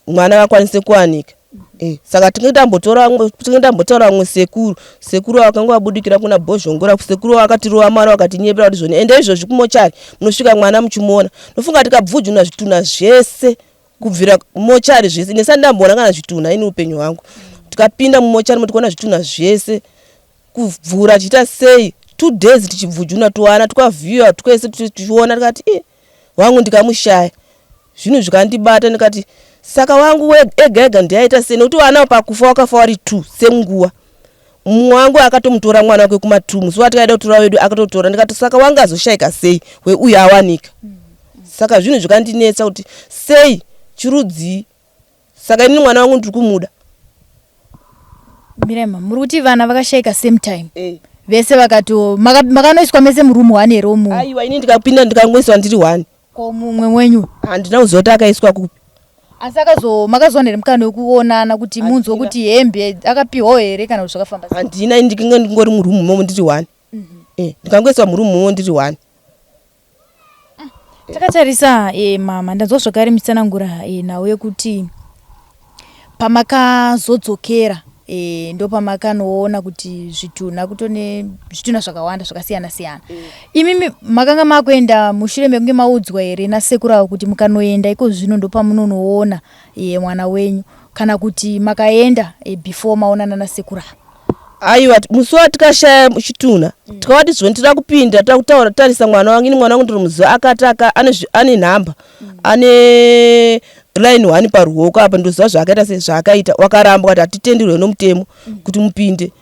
Mwana vakwanise kuwanika. Eh, saka tinge tambotora tinge tambotaura vamwe sekuru sekuru vakanga vabudikira kuna Bhozhongora. Sekuru vakatirova mari, vakatinyepera kuti zvoni ende izvozvi kumochari munosvika mwana muchimuona. Nofunga tikabvujuna zvitunha zvese kubvira mochari zvese, nesati ndamboona kana zvitunha ini upenyu hwangu. Tikapinda mumochari mutikuona zvitunha zvese kuvhura tichiita sei 2 days tichibvujuna tuwana twavhiwa twese tichiona. Tikati i wangu ndikamushaya, zvinhu zvikandibata. Ndikati saka wangu ega ega ndiaita sei? Nekuti vana pakufa wakafa wari two semunguva. Mumwe wangu akatomutora mwana wake kuma2 musi watikaida kutora wedu akatotora. Ndikati saka wanga azoshayika sei weuyu awanika? Saka zvinhu zvikandinetsa kuti sei chirudzii. Saka inini mwana wangu ndiri kumuda. Mirema, muri kuti vana vakashayika same time? Eh. Vese vakato makanoiswa mese muroom one here umu? Aiwa, ini ndikapinda ndikangoiswa ndiri one. Ko mumwe wenyu? Handina kuziva kuti akaiswa kupi. Asi akazo makazowana here mukana wekuonana kuti munzwe Handina. kuti hembe akapiwawo here kana kuti zvakafamba sei? Handina, ini ndikinge ndingori muroom imomo ndiri one. Eh, ndikangoiswa muroom imomo ndiri one. Takatarisa mama, ndanzwa zvakare muchitsanangura nhau yekuti pamakazodzokera ndo pamakanoona kuti zvitunha kutone zvitunha zvakawanda zvakasiyana siyana. Imimi makanga makuenda mushure mekunge maudzwa here nasekuru avo kuti mukanoenda iko zvino ndo pamunonoona mwana wenyu, kana kuti makaenda before maonana nasekuru avo? Aiwa, musi watikashaya chitunha tikavati zvoni tida kupinda, tida kutaura, tarisa mwana wangu. Ini mwana wangu ndiri muziva akati aka ane nhamba, ane line one paruoko apa, ndoziva zvaakaita sei zvaakaita. Wakaramba kuti hatitenderwe nomutemo kuti mupinde.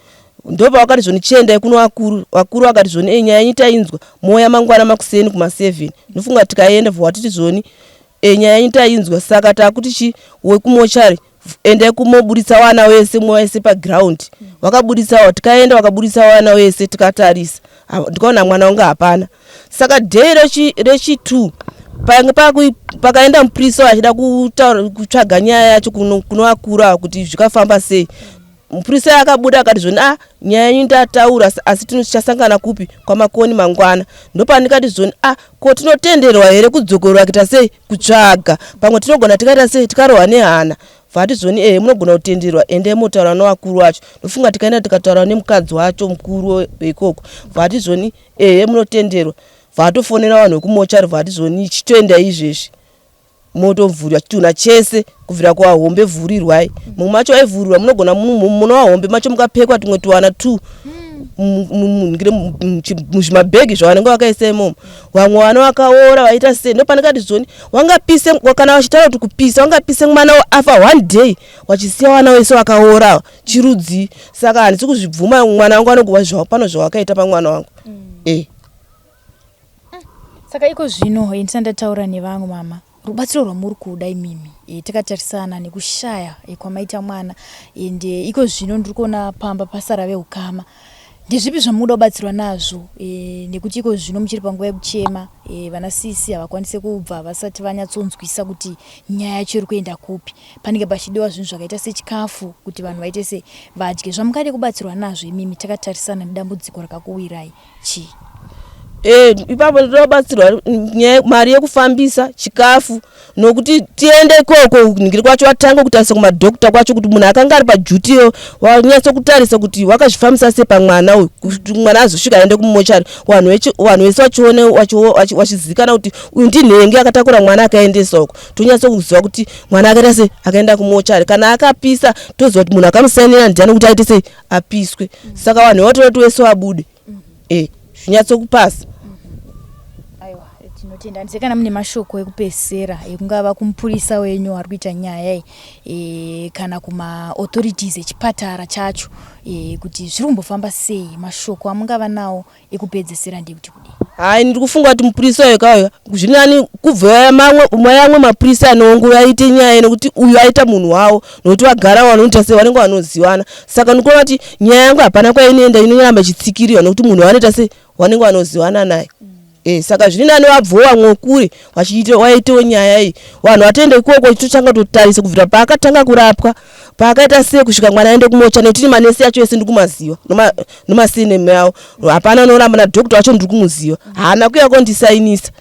Ndopavakati zvoni chiendai kuno vakuru. Vakuru vakati zvoni e nyaya yenyu tainzwa, moya mangwana makuseni kuma7. Ndofunga tikaenda bva watiti zvoni e nyaya yenyu tainzwa, saka takuti chi wekumochari endai kumoburitsa wana wese mowaise paground. Wakaburitsawo, tikaenda, wakaburitsa wana wese, tikatarisa, ndikaona mwana wangu hapana. Saka day rechi2 pakaenda mupurisa achida kutaura kutsvaga nyaya yacho kuno vakuru ava kuti zvikafamba sei. Mupurisa akabuda akati zvoni a nyaya yenyu ndataura, asi tichasangana kupi? KwaMakoni mangwana. Ndopandikati zvoni a ko tinotenderwa here kudzokorora kuita sei kutsvaga? Pamwe tinogona tikaita sei tikarohwa nehana. Vati zvoni ehe, munogona kutenderwa, endai motaura nevakuru vacho. Ndofunga tikaenda tikataura nemukadzi wacho mukuru weikoko, vati zvoni ehe, munotenderwa. Vatofonera vanhu vekumochari, vati zvoni chitoendai izvezvi motovhurirwa chitunha chese kubvira kuwahombe, vhurirwai. Mumwe macho vaivhurirwa, munogona muna wahombe macho mukapfekwa tumwe tuwana tu muzvimabhegi zvavanenge vakaisa imomo. Vamwe vana vakaora vaita sei. Ndopandikati zvoni wangapise kana vachitaura kuti kupisa, wangapise mwana afa one day wachisiya vana vese vakaora chirudzii? Saka handisi kuzvibvuma. Mwana wangu anokuva pano zvawakaita pamwana wangu e. Saka iko zvino ndisati ndataura nevamwe, mama, rubatsiro rwamuri kuda imimi takatarisana nekushaya kwamaita mwana, ende iko zvino ndiri kuona pamba pasara veukama, ndezvipi zvamunoda kubatsirwa nazvo nekuti iko zvino muchiri panguva yekuchema, vana sisi havakwanisi kubva vasati vanyatsonzwisa kuti nyaya yacho iri kuenda kupi? Panenge pachidiwa zvinhu zvakaita sechikafu kuti vanhu vaite se vadye. Zvamungade kubatsirwa nazvo imimi takatarisana nedambudziko rakakuwirai chii? Ipapo ndinobatsirwa mari yekufambisa, chikafu, nokuti tiende ikoko ningiri kwacho, vatange kutarisa kumadhokta kwacho kuti munhu akanga ari padutyyo wanyatso kutarisa kuti wakazvifambisa sei pamwana uyu, kuti mwana azosvika aende kumumochari, vanhu vese vachione vachizivikana kuti uyu ndinhenge akatakura mwana akaendesa uko. Tonyatso kuziva kuti mwana akaita sei akaenda kumochari. Kana akapisa, toziva kuti munhu akamusainira ndiani kuti aite sei apiswe. Saka vanhu vatoda kuti wese vabude zvinyatsokupasa. Aiwa, tinotenda. Handise kana mune mashoko ekupedzisira, ekungava kumupurisa wenyu ari kuita nyaya iyi kana kumaauthorities echipatara chacho kuti zviri kumbofamba sei. Mashoko amungava nawo ekupedzisira ndekuti kudii? Hai, ndiri kufunga kuti mupurisa uyo kauya zvinani kubva mamwe mayamwe mapurisa anoongorora aite nyaya, nekuti uyu aita munhu wavo, nokuti vagara vanoita sei vanenge vanozivana. Saka ndikuona kuti nyaya yangu hapana kwainoenda, inoramba ichitsikirirwa nekuti munhu wanoita sei vanenge vanozivana naye. Saka zviri nani vabvowo vamwe kure vachiita waitewo nyaya iyi, vanhu vatoenda ikoko vachitotanga kutotarisa kubvira paakatanga kurapwa, paakaita sei kusvika mwana aende kumocha, nekuti manesi acho ese ndiri kumaziva nomasineme avo. Hapana unoramba nadhokta wacho ndiri kumuziva, haana kuuya kondisainisa.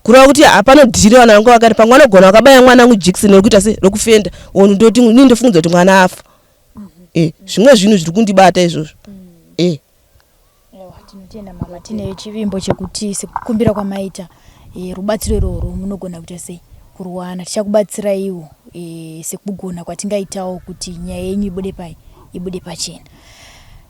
Kureva kuti hapana dhiri vana vangu vakati pamwe anogona vakabaya mwana wangu jikiseni rekuita se rekufenda or ndoti ini ndofungidza kuti mwana afa. Eh, zvimwe zvinhu zviri kundibata izvozvo. Eh. Ewa, tinotenda mama, tine chivimbo chekuti sekukumbira kwamaita e, rubatsiro irworwo munogona kuita sei kuruwana. Tichakubatsiraiwo e, sekugona kwatingaitawo kuti nyaya yenyu ibude pai ibude pachena.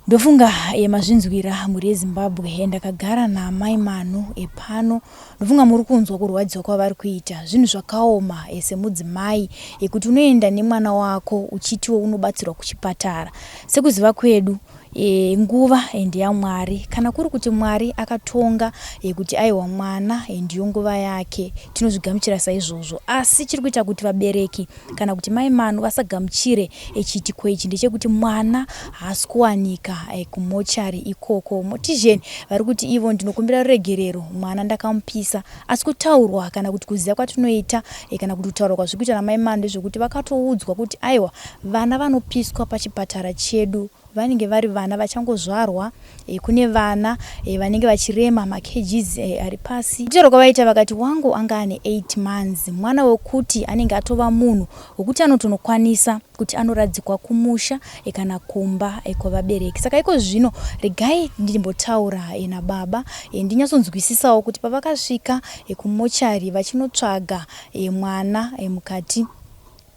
Ndofunga e, mazvinzwira mhuri yeZimbabwe e, ndakagara naamai Manu e, pano. Ndofunga muri kunzwa kurwadziwa kwavari kuita. Zvinhu zvakaoma e, semudzimai e, kuti unoenda nemwana wako uchitiwo unobatsirwa kuchipatara. Sekuziva kwedu E, nguva e, ndeyaMwari. Kana kuri kuti Mwari akatonga e, kuti aiwa mwana e, ndiyo nguva yake, tinozvigamuchira saizvozvo. Asi chiri kuita kuti vabereki kana kuti mai Manu vasagamuchire e, chiitiko ichi ndechekuti mwana haasi kuwanika e, kumochari ikoko. Mortician vari kuti ivo ndinokumbira ruregerero, mwana ndakamupisa. Asi kutaurwa kana kuti kuziva kwatinoita e, kana kuti kutaurwa kwazviri kuita namai Manu ndezvekuti vakatoudzwa kuti aiwa vana vanopiswa pachipatara chedu vanenge vari vana vachangozvarwa e, kune vana e, vanenge vachirema makgs e, ari pasi. Kutaura kwavaita vakati wangu anga ane 8 months mwana wekuti anenge atova munhu wekuti anotonokwanisa kuti anoradzikwa kumusha e, kana kumba e, kwavabereki. Saka iko zvino regai ndimbotaura e, nababa e, ndinyatsonzwisisawo kuti pavakasvika e, kumochari vachinotsvaga e, mwana e, mukati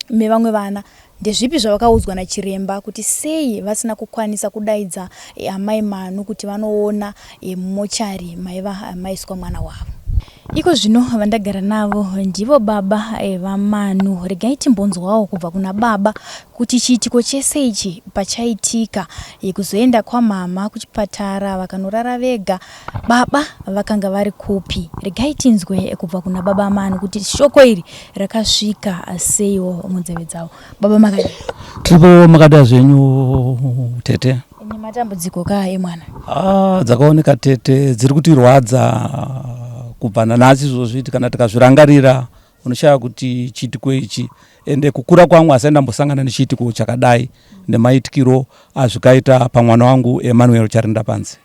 mevamwe vana ndezvipi zvavakaudzwa nachiremba kuti sei vasina kukwanisa kudaidza e, amai Manu kuti vanoona e, mumochari maiva maiswa mwana wavo. Iko zvino vandagara navo ndivo baba e, vaManu. Regai timbonzwawo kubva kuna baba kuti chiitiko chese ichi pachaitika e, kuzoenda kwamama kuchipatara vakanorara vega Baba vakanga vari kupi? Regai tinzwe kubva kuna baba Manu kuti shoko iri rakasvika seiwo munzeve dzavo. Baba makadii? Tiripo, makada zvenyu tete? Nematambudziko ka emwana. Ah, dzakaoneka tete, dziri kutirwadza kubva nanhasi izvozvi. Kana tikazvirangarira unoshaya kuti chiitiko ichi, ende kukura kwangu asai ndambosangana nechiitiko chakadai nemaitikiro azvikaita pamwana wangu Emmanuel Charinda Panzi.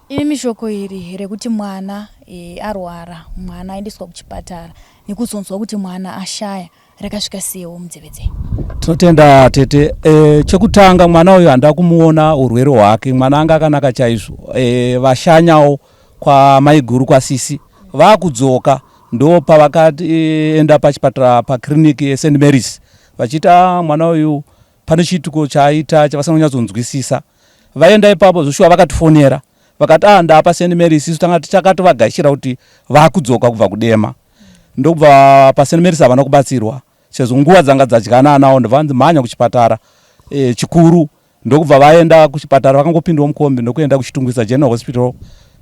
Imi shoko iri rekuti mwana e, arwara, mwana aendeswa kuchipatara nekuzonzwa kuti mwana ashaya rakasvika seiwo munzeve dzenyu? Tinotenda tete. E, chekutanga mwana uyu handa kumuona urwere hwake, mwana anga akanaka chaizvo. E, vashanyawo kwamaiguru kwasisi vakudzoka ndo pavakaenda pachipatara pakiriniki yeSt Mary's vachiti ah, mwana uyu pane chiitiko chaaita chavasina kunyatsonzwisisa. Vaenda ipapo zvoshuwa vakatifonera vakati ah, ndapa St Mary's, isu tanga tichakatovagashira kuti vakudzoka kubva kudema, ndokubva paSt Mary's havana kubatsirwa sezvo nguva dzanga dzadyana nawo, ndobva vanzi mhanya kuchipatara e, chikuru, ndokubva vaenda kuchipatara vakangopindawo mukombi ndokuenda kuChitungwiza General Hospital.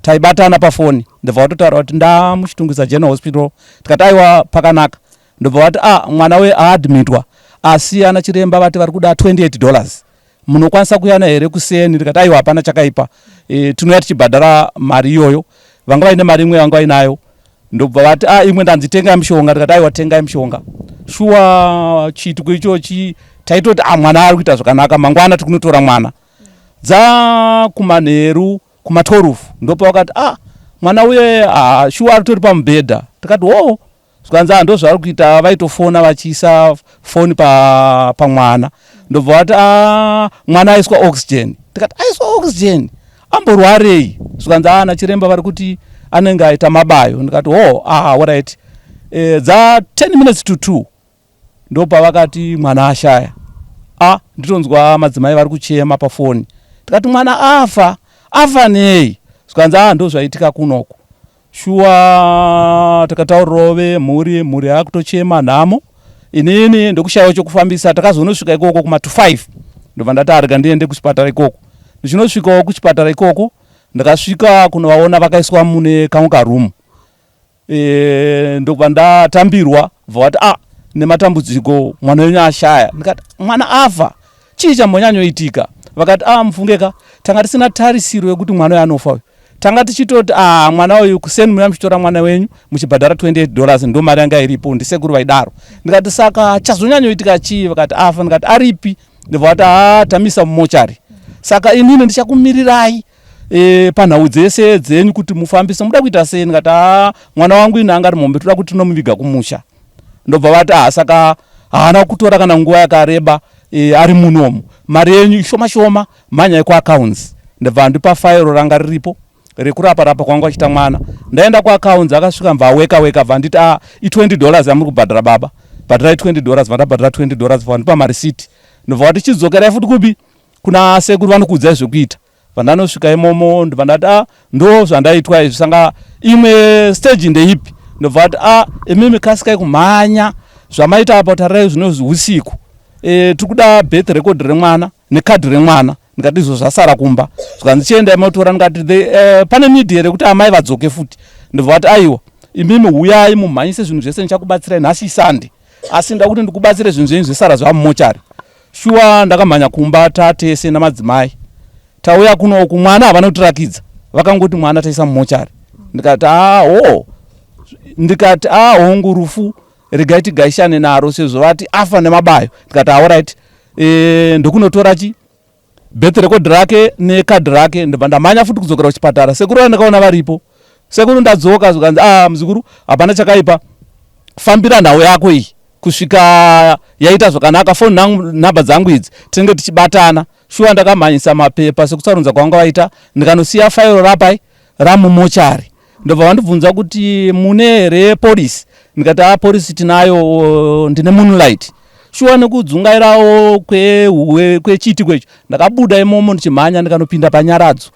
Taibatana pafoni, ndobva vatotaura kuti ndamuChitungwiza General Hospital, tikati aiwa pakanaka, ndobva vati ah, mwana uyu aadmitwa asi ana chiremba vati vari kuda 28 dollars, munokwanisa kuyana here kuseni? Ndikati aiwa hapana chakaipa, e, tinouya tichibhadhara mari iyoyo. Vanga vaine mari imwe vanga vainayo, ndobva vati ah, imwe ndanzi tengai mushonga, ndikati aiwa tengai mushonga. Shuwa chiitiko ichochi taitoti ah, mwana ari kuita zvakanaka, mangwana tikunotora mwana. Dzakumanheru kuma 12 ndopavakati ah, mwana uye ah, shuwa aritori pamubhedha, tikati hoo, zvikanzi ah, ndozvaari kuita, vaitofona vachiisa foni pamwana pa, ndobva vati ah, mwana aiswa oxygen, tikati aiswa oxygen amborwarei? Zvikanzi ana chiremba vari kuti anenge aita mabayo, ndikati oh, ah, alright. E, dza 10 minutes to 2 ndopavakati mwana ashaya. A, nditonzwa madzimai vari kuchema pafoni, tikati mwana afa, afa nei? Zvikanzi a, ndozvaitika kunoku. Shuwa takataurirawo vemhuri, mhuri yakutochema nhamo, inini ndokushaiwa chokufambisa. Takazonosvika ikoko kuma to 5, ndobva ndati arega ndiende kuchipatara ikoko. Ndichinosvikawo kuchipatara ikoko, ndakasvika kunovaona vakaiswa mune kamwe karumu e, ndobva ndatambirwa, bva vati ah, nematambudziko mwana wenyu ashaya. Ndikati mwana afa, chii chambonyanyoitika? Vakati ah, mufungeka tanga tisina tarisiro yekuti mwana uyu anofa uyu, tanga tichitoti ah, mwana uyu kuseni muya muchitora mwana wenyu muchibhadhara 28 dollars, ndo mari yanga iripo, ndisekuru vaidaro. Ndikati saka chazonyanyoitika chii? Vakati afa. Ndikati aripi? Ndobva vati ah, tamisa mumochari, saka inini ndichakumirirai. e, panhau dzese dzenyu kuti mufambise muda kuita sei. Ndikati haa, mwana wangu ini anga ari mombe, toda kuti tinomuviga kumusha. Ndobva vati ha, saka haana kutora kana nguva yakareba e, ari munomu. Mari yenyu ishoma shoma, mhanyai kuaccounts. Ndobva ndipa fairo ranga riripo rekurapa rapa kwanga achiita mwana. Ndaenda kuaccounts, akasvika mva weka weka, bva nditi a i$20 yamuri kubhadhara baba, bhadharai $20. Vandabhadhara $20, vandipa marisiti. Ndobva vati chidzokerai futi kupi kuna sekuru, vanokuudzai zvekuita. Vandanosvika imomo, ndobva ndati a, ndo zvandaitwa izvi, sanga imwe stage ndeipi? Ndobva vati a, imimi kasikai kumhanya, zvamaita apa tarirai zvino usiku, e, tiri kuda birth record remwana nekadhi remwana. Ndikati izvo zvasara kumba. Zvikanzi chiendai motora. Ndikati pane need here kuti amai vadzoke futi? Ndobva vati aiwa, imimi huyai mumhanyise zvinhu zvese, ndichakubatsirai. Nhasi iSunday, asi nda kuti ndikubatsire zvinhu zvenyu zvesara zvamumochari. Shuwa ndakamhanya kumba tatese namadzimai, tauya kunoku, mwana havana kutirakidza, vakangoti mwana taisa mumochari. Ndikati a ho, ndikati a hongu, rufu regai tigaishane naro sezvo vati afa nemabayo. Ndikati alright, e, ndokunotora chi birth record rake nekadhi rake. Ndobva ndamhanya futi kudzokera kuchipatara. Sekuru vandakaona varipo. Sekuru, ndadzoka. Zvikanzi a, muzukuru, hapana chakaipa, fambira nhau yako iyi kusvika yaita zvakanaka. Foni nhamba dzangu idzi, tinenge tichibatana. Shuwa ndakamhanyisa mapepa sekutsarunza kwanga vaita, ndikanosiya fairo rapai ramumochari. Ndobva vandibvunza kuti mune here policy? Ndikati a, policy tinayo, ndine Moonlight. Shuwa nekudzungairawo kwechiitiko icho, ndakabuda imomo ndichimhanya, ndikanopinda paNyaradzo,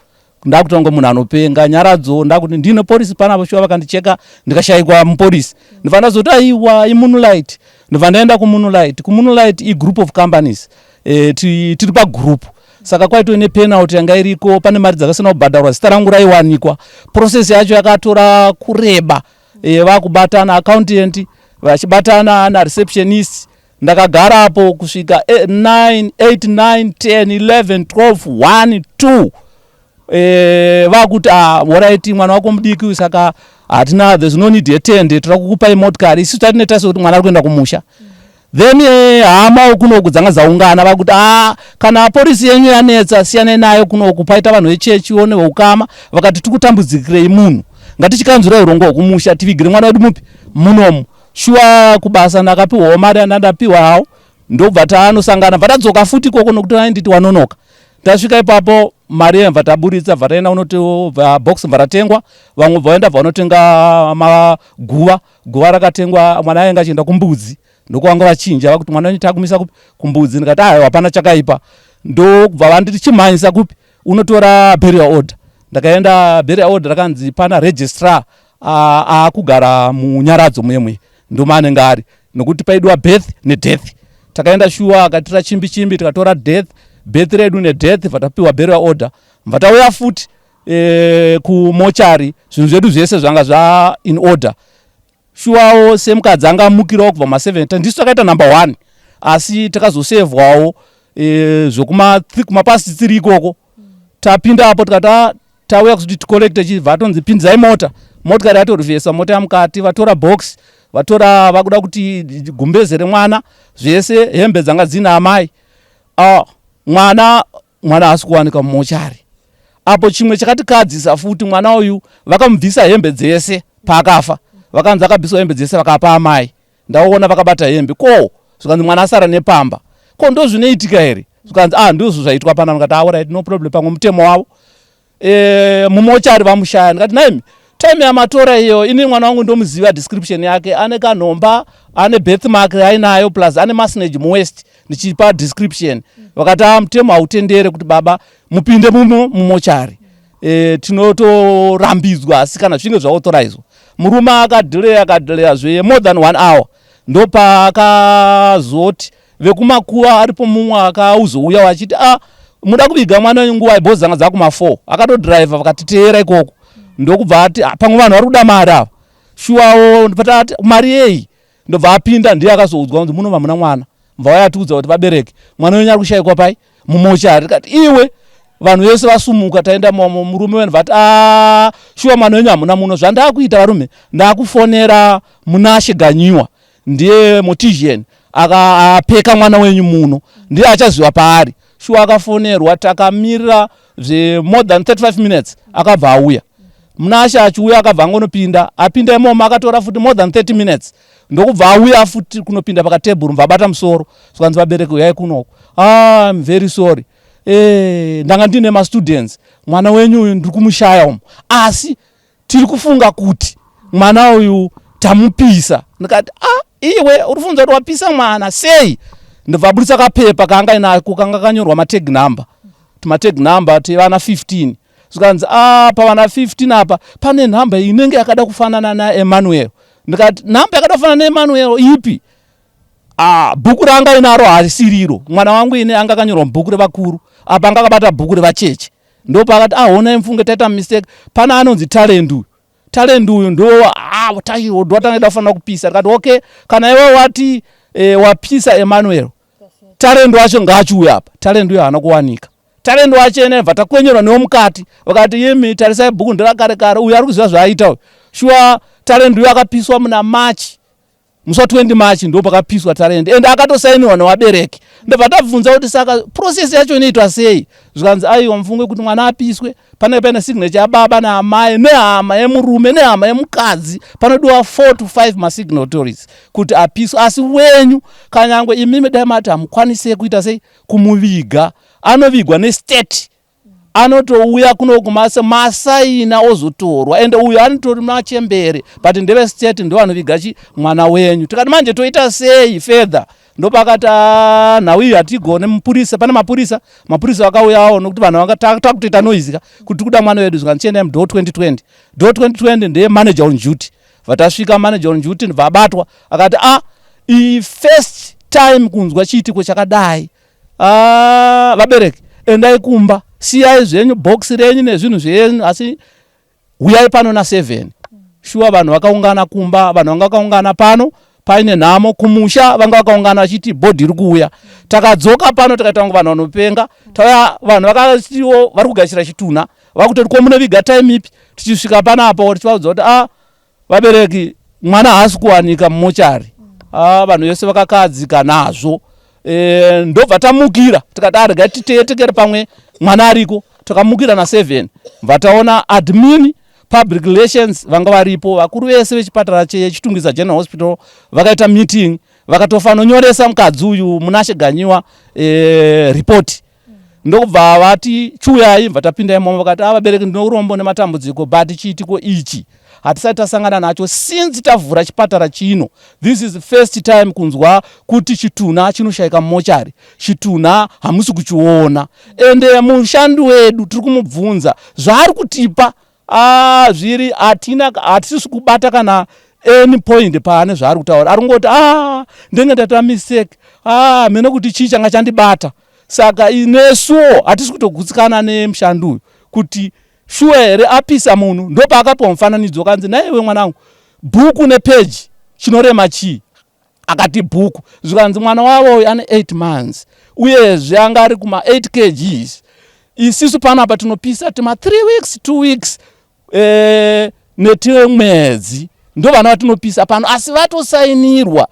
ndakuita kunge munhu anopenga. Nyaradzo, ndakuti ndine policy panapa. Shuwa vakandicheka, ndikashayikwa mupolicy. Ndobva ndazoti aiwa, iMoonlight. Ndobva ndaenda kuMoonlight. KuMoonlight igroup of companies, e, tiri pagroup, saka kwaitove nepenalty yanga iriko, pane mari dzakasina kubhadharwa, zita rangu raiwanikwa. Process yacho yakatora kureba, e, vakubatana accountant vachibatana nareceptionist. Ndakagarapo kusvika 9 8 9 10 11 12 1 2, e, vakuti ah, alright, mwana wako mudiki, saka hatina, there's no need yetende, toda kukupai motikari. Isu tatine tase kuti mwana ari kuenda kumusha. Then hama kunoku dzanga dzaungana, vakuti a, kana policy yenyu yanetsa, siyanai nayo. Kunoku paita vanhu vechechiwo neveukama, vakati tikutambudzikirei munhu, ngatichikanzurai urongwa hwekumusha, tivigire mwana wedu mupi munomu. Shuwa kubasa ndakapiwawo mari yandandapiwa hawo, ndobva taanosangana, bva tadzoka futi ikoko nokuti ainditi wanonoka. Tasvika ipapo, mari yemva taburitsa, bva taenda kunoti box, bva ratengwa. Vamwe bva vaenda, bva vanotenga maguva. Guva rakatengwa, mwana ainge achienda kuMbudzi, ndokwanga vachinja, vakuti mwana wenyu takumisa kupi? KuMbudzi. Ndikati aiwa, hapana chakaipa. Ndobva vanditi chimhanyisa kupi unotora burial order. Ndakaenda, burial order rakanzi pana registrar aakugara muNyaradzo muyemwe, ndomaanenge ari, nokuti paidiwa birth nedeath. Takaenda, shuwa akatira chimbi chimbi, tikatora death, birth redu nedeath, bva burial order, bva tauya futi e, kumochari. Zvinhu zvedu zvese zvanga zva in order. Shuwawo semukadzi anga amukirawo kubva ma7, ndisu takaita number 1, asi takazosevhwawo e, zvokumapast 3 ikoko. Tapinda apo, tikati tauya kuti ticollecte, chibva atonzi pinzai mota. Motikari yatorivhesa, mota yamukati, vatora box, vatora, vakuda kuti gumbeze remwana zvese, hembe dzanga dzina amai. Ah, mwana, mwana haasi kuwanika mumochari apo. Chimwe chakatikadzisa futi, mwana uyu vakamubvisa hembe dzese paakafa. Vakanzi akabviswa hembe dzese, vakapa amai. Ndaona vakabata hembe, ko zvikanzi mwana asara nepamba. Ko ndo zvinoitika here? Zvikanzi ah, ndizvo zvaitwa pana. Ndikati alright, no problem, pamwe mutemo wavo. E, mumochari vamushaya. Ndikati naimi, time yamatora iyo, ini mwana wangu ndomuziva description yake, ane kanhomba, ane birthmark ainayo, plus ane masinage muwaist. Ndichipa description, vakati a, mutemo hautendere kuti baba mupinde mumo mumochari, e, tinotorambidzwa, asi kana zvichinge zvaauthorizewa. Murume akadhileya, akadhileya zve more than one hour, ndopaakazoti vekumakuva aripo. Mumwe akauzouya vachiti a, muda kuviga mwana wenyu nguva ibhozi dzanga dzakuma4. Akatodhiraivha, vakatiteera ikoko. Ndokubva ati pamwe vanhu vari kuda mari ava. Shuwawo patati mari yei? Ndobva apinda, ndiye akazoudzwa kunzi muno mamuna mwana. Mubva vayatiudza kuti vabereki, mwana wenyu ari kushayikwa pai mumochari. Tikati iwe, vanhu vese vasumuka, taenda, murume wenu vati a, shuwa mwana wenyu hamuna muno. Zvandakuita varume, ndakufonera Munashe Ganyiwa, ndiye mortician akapeka mwana wenyu muno, ndiye achaziva paari. Shuwa akafonerwa, takamirira. zve more than 35 minutes akabva auya. Munashe achiuya akabva angonopinda, apinda imomo akatora futi more than 30 minutes ndokubva auya futi kunopinda pakatebhuru, mbva abata musoro. Zvikanzi, "Vabereki, uyai kunoko. Ah, I'm very sorry, ndanga ndine mastudents. Mwana wenyu uyu ndiri kumushaya umu, asi tiri kufunga kuti mwana uyu tamupisa." Ndikati, "Ah, iwe uri kufunza kuti wapisa mwana sei?" Ndobva abudisa kapepa kaanga inako kanga kanyorwa matag number, tumatag number tevana 15. Zvikanzi, "A, ah, pavana 15 apa pane nhamba inenge yakada kufanana naEmmanuel." Ndikati, "Nhamba yakada kufanana naEmmanuel ipi?" Ah, bhuku ranga inaro harisiriro. Mwana wangu ine anga akanyorwa mubhuku revakuru, apa anga akabata bhuku revacheche. Ndopakati, "Ahona, mufunge taita mistake. Pana anonzi Talent uyu, Talent uyu ndo ah, ndo watanga kufanira kupisa." Ndikati, "Okay, kana iwe wati wapisa Emmanuel, Talent wacho ngaachiuya apa." Talent uyo haana kuwanika. Talent wacho ene bva takwenyerwa newo mukati, vakati, "Imi, tarisai bhuku, nderakare kare. Uyu ari kuziva zvaaita uyu." Shuwa, Talent uyu akapiswa muna March, musi wa20 March ndo pakapiswa Talent, ende akatosainiwa nevabereki. Ndobva tabvunza kuti, "Saka process yacho inoitwa sei?" Zvikanzi, "Aiwa, mufunge kuti mwana apiswe panenge paine signature yababa naamai nehama yemurume nehama yemukadzi. Panodiwa 4 to 5 masignatories kuti apiswe. Asi wenyu, kanyangwe imimi dai mati hamukwanise kuita sei kumuviga, anovigwa nestate, anotouya kuno kumasa masaina ozotorwa. Ende uyu anotori machembere, but ndevestate, ndo vanoviga chi mwana wenyu." Tikati, "Manje toita sei further?" Ndopakati, ah, nhau iyi hatigone, mupurisa, pane mapurisa." Mapurisa vakauyawo nokuti vanhu vanga takutoita noise ka kuti kuda mwana wedu. Zvikanzi, "Chiendai mudoor 2020." Door 2020 ndeye manager on duty. Vatasvika, manager on duty vabatwa, akati, "A, iyi first time kunzwa chiitiko chakadai. Ah, vabereki, endai kumba, siyai zvenyu bhokisi renyu nezvinhu zvenyu, asi uyai pano na7." Shuwa, vanhu vakaungana kumba, vanhu vanga vakaungana pano paine nhamo kumusha, vanga vakaungana vachiti body iri kuuya. Takadzoka pano tikaita kunge vanhu vanopenga. Tauya, vanhu vakatiwo vari kugashira chitunha, vakutoti, "Ko munoviga time ipi?" Tichisvika panapo tichivaudza kuti, "A, vabereki, mwana haasi kuwanika mumochari." Ah, vanhu vese vakakadzika nazvo. Ndobva tamukira, tikati, "Arega titeetekere, pamwe mwana ariko." Takamukira na7, bva taona admin, public relations vanga varipo, vakuru vese vechipatara cheChitungwiza General Hospital vakaita meeting, vakatofanonyoresa mukadzi uyu Munashe Ganyiwa report. Ndokubva vati, "Chiuyai." Bva tapinda imomo, vakati, "A, vabereki, ndine urombo nematambudziko, but chiitiko ichi hatisati tasangana nacho since tavhura chipatara chino. This is the first time kunzwa kuti chitunha chinoshayika mumochari, chitunha hamusi kuchiona. Ende mushandi wedu tiri kumubvunza zvaari kutipa zviri hatina, hatisi kubata kana any point paane zvaari kutaura. Ari kungoti, 'A, ndenge ndaita mistake, a, mene kuti chii changa chandibata.' Saka nesuwo hatisi kutogutsikana nemushandi uyu kuti shuwa here apisa munhu." Ndopaakapiwa mufananidzo, kanzi, "Naiwe mwanangu, bhuku nepeji chinorema chii?" Akati, "Bhuku." Zvikanzi, "Mwana wavo uyu ane 8 months, uyezve anga ari kuma 8 kgs. Isisu panapa tinopisa tima 3 weeks, 2 weeks, netimwedzi, ndo vana vatinopisa pano, asi vatosainirwa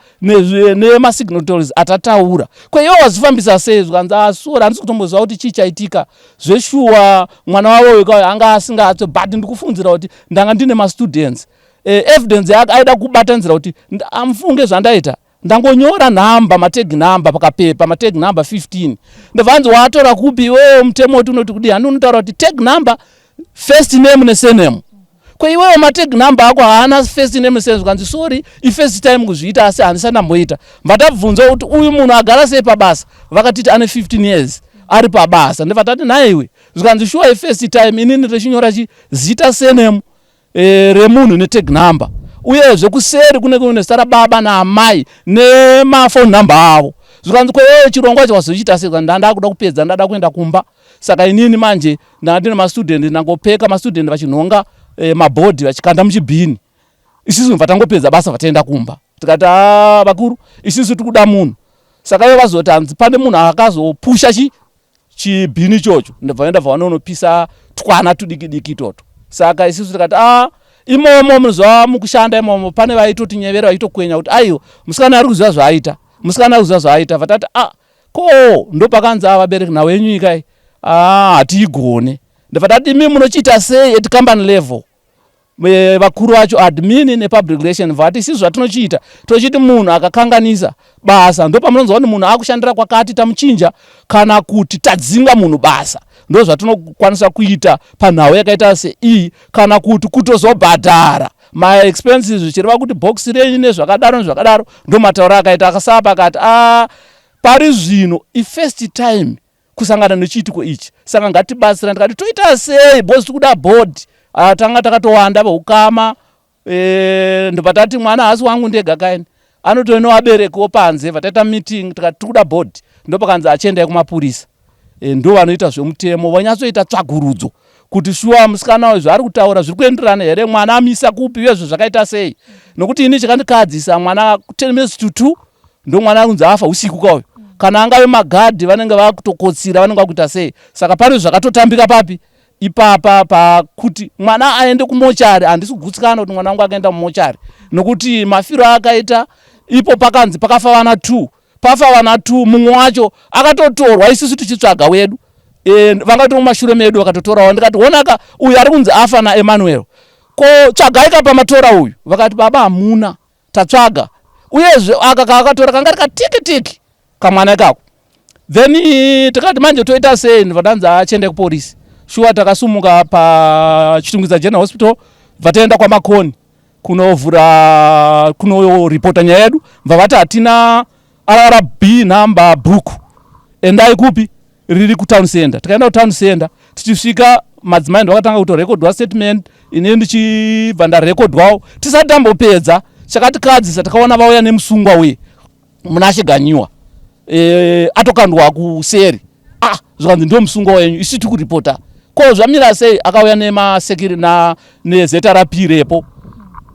nemasignatories atataura. Kweiwo wazifambisa sei?" Zvikanzi, "Asura, handisi kutomboziva kuti chii chaitika. Zveshuwa mwana wavo uyu anga asingatso, but ndikufunzira kuti ndanga ndine mastudents." Evidence yake aida kubatanidzira kuti, "Amufunge zvandaita, ndangonyora nhamba, matag number pakapepa, matag number 15." Ndobvanzi, "Watora kupi iwewo? Mutemo woti unoti kudii? Handi unotaura kuti tag number, first name nesurname? Ko iwewo matag number ako haana first name nesurname." Zvikanzi, "Sorry, ifirst time kuzviita, asi handisati ndamboita." Mbatabvunza kuti uyu munhu agara sei pabasa, vakatiti ane 15 years ari pabasa. Ndobva tati, "Nhaiwe." Zvikanzi, "Sure, ifirst time inini tichinyora chi zita, surname remunhu netag number, uyezve kuseri kunenge kune zita rababa naamai nemafoni number avo." Zvikanzi, "Kwewewe chirongwa chawazochiita sei?" Ndanda kuda kupedza, ndada kuenda kumba. Saka inini manje ndanga ndine mastudent, ndangopeka mastudent vachinhonga mabhodhi vachikanda muchibhini. Isusu bva tangopedza basa, vataenda kumba. Tikati, "A, vakuru, isusu tikuda munhu." Saka ivo vazoti hanzi pane munhu akazopusha chibhini ichocho, ndobva vaenda, bva vanonopisa twana tudiki diki itoto. Saka isusu tikati, "A, imomo muzuva mukushanda imomo pane vaitotinyevera, vaitokwenya kuti, aiwa, musikana ari kuziva zvaaita, musikana ari kuziva zvaaita." Vatati, "A, ko ndopakanzi, a, vabereki, nhau yenyu ikai Ah, hatiigone. Ndobva tati imi munochiita sei at company level? Vakuru vacho admin nepublic relation vati isusu zvatinochiita tochiti munhu akakanganisa basa ndopamunonzwa kuti munhu akushandira kwakati tamuchinja kana kuti tadzinga munhu basa ndo zvatinokwanisa kuita panhau yakaita seiyi kana kuti kutozobhadhara maexpenses zvichireva kuti box renyu nezvakadaro nezvakadaro ndomatauro akaita akasapa akati a ah, pari zvino ifirst time kusangana nechiitiko ichi saka ngatibatsira ndikati toita sei because tikuda board ah, tanga takatowanda veukama e, ndobva tati mwana haasi wangu ndega kaini anotove nevaberekiwo panze vataita meeting tikati tikuda board ndopakanzi achiendai kumapurisa e, ndo vanoita zvemutemo vanyatsoita tsvagurudzo kuti shuwa musikana uyu zvaari kutaura zviri kuenderana here mwana amisa kupi uyezve zvakaita sei nokuti ini chakandikadzisa mwana 10 minutes to 2 ndomwana ari kunzi afa usiku kauyu kana angave magadhi vanenge vakutokotsira vanenge vakuita sei saka pane zvakatotambika papi ipapa pakuti mwana aende kumochari handisi kugutsikana kuti mwana wangu akaenda mumochari nokuti mafiro aakaita ipo pakanzi pakafa vana two pafa vana two mumwe wacho akatotorwa isusu tichitsvaga wedu e, vanga tori mumashure medu vakatotorawo ndikati honaka uyu ari kunzi afa naemmanuel ko tsvagai ka pamatora uyu vakati baba hamuna tatsvaga uyezve aka kaakatora kanga rikatiki tiki kamwana ikako then tikati manje toita sei vatanzi achiende kupolisi shuwa takasumuka pachitungwiza general hospital bva taenda kwamakoni kunovhura kunoripota nyaya yedu bva vati hatina rrb number book endai kupi riri kutown center tikaenda kutown center tichisvika madzimai ndovakatanga kutorekodwa statement ini ndichibva ndarekodwawo tisati tambopedza chakatikadzisa takaona vauya nemusungwa uye munashe ganyiwa e, atokandwa kuseri ah zvikanzi ndiwo musungwa wenyu isu tiri kuripota ko zvamira sei akauya nemasekiri na nezrp repo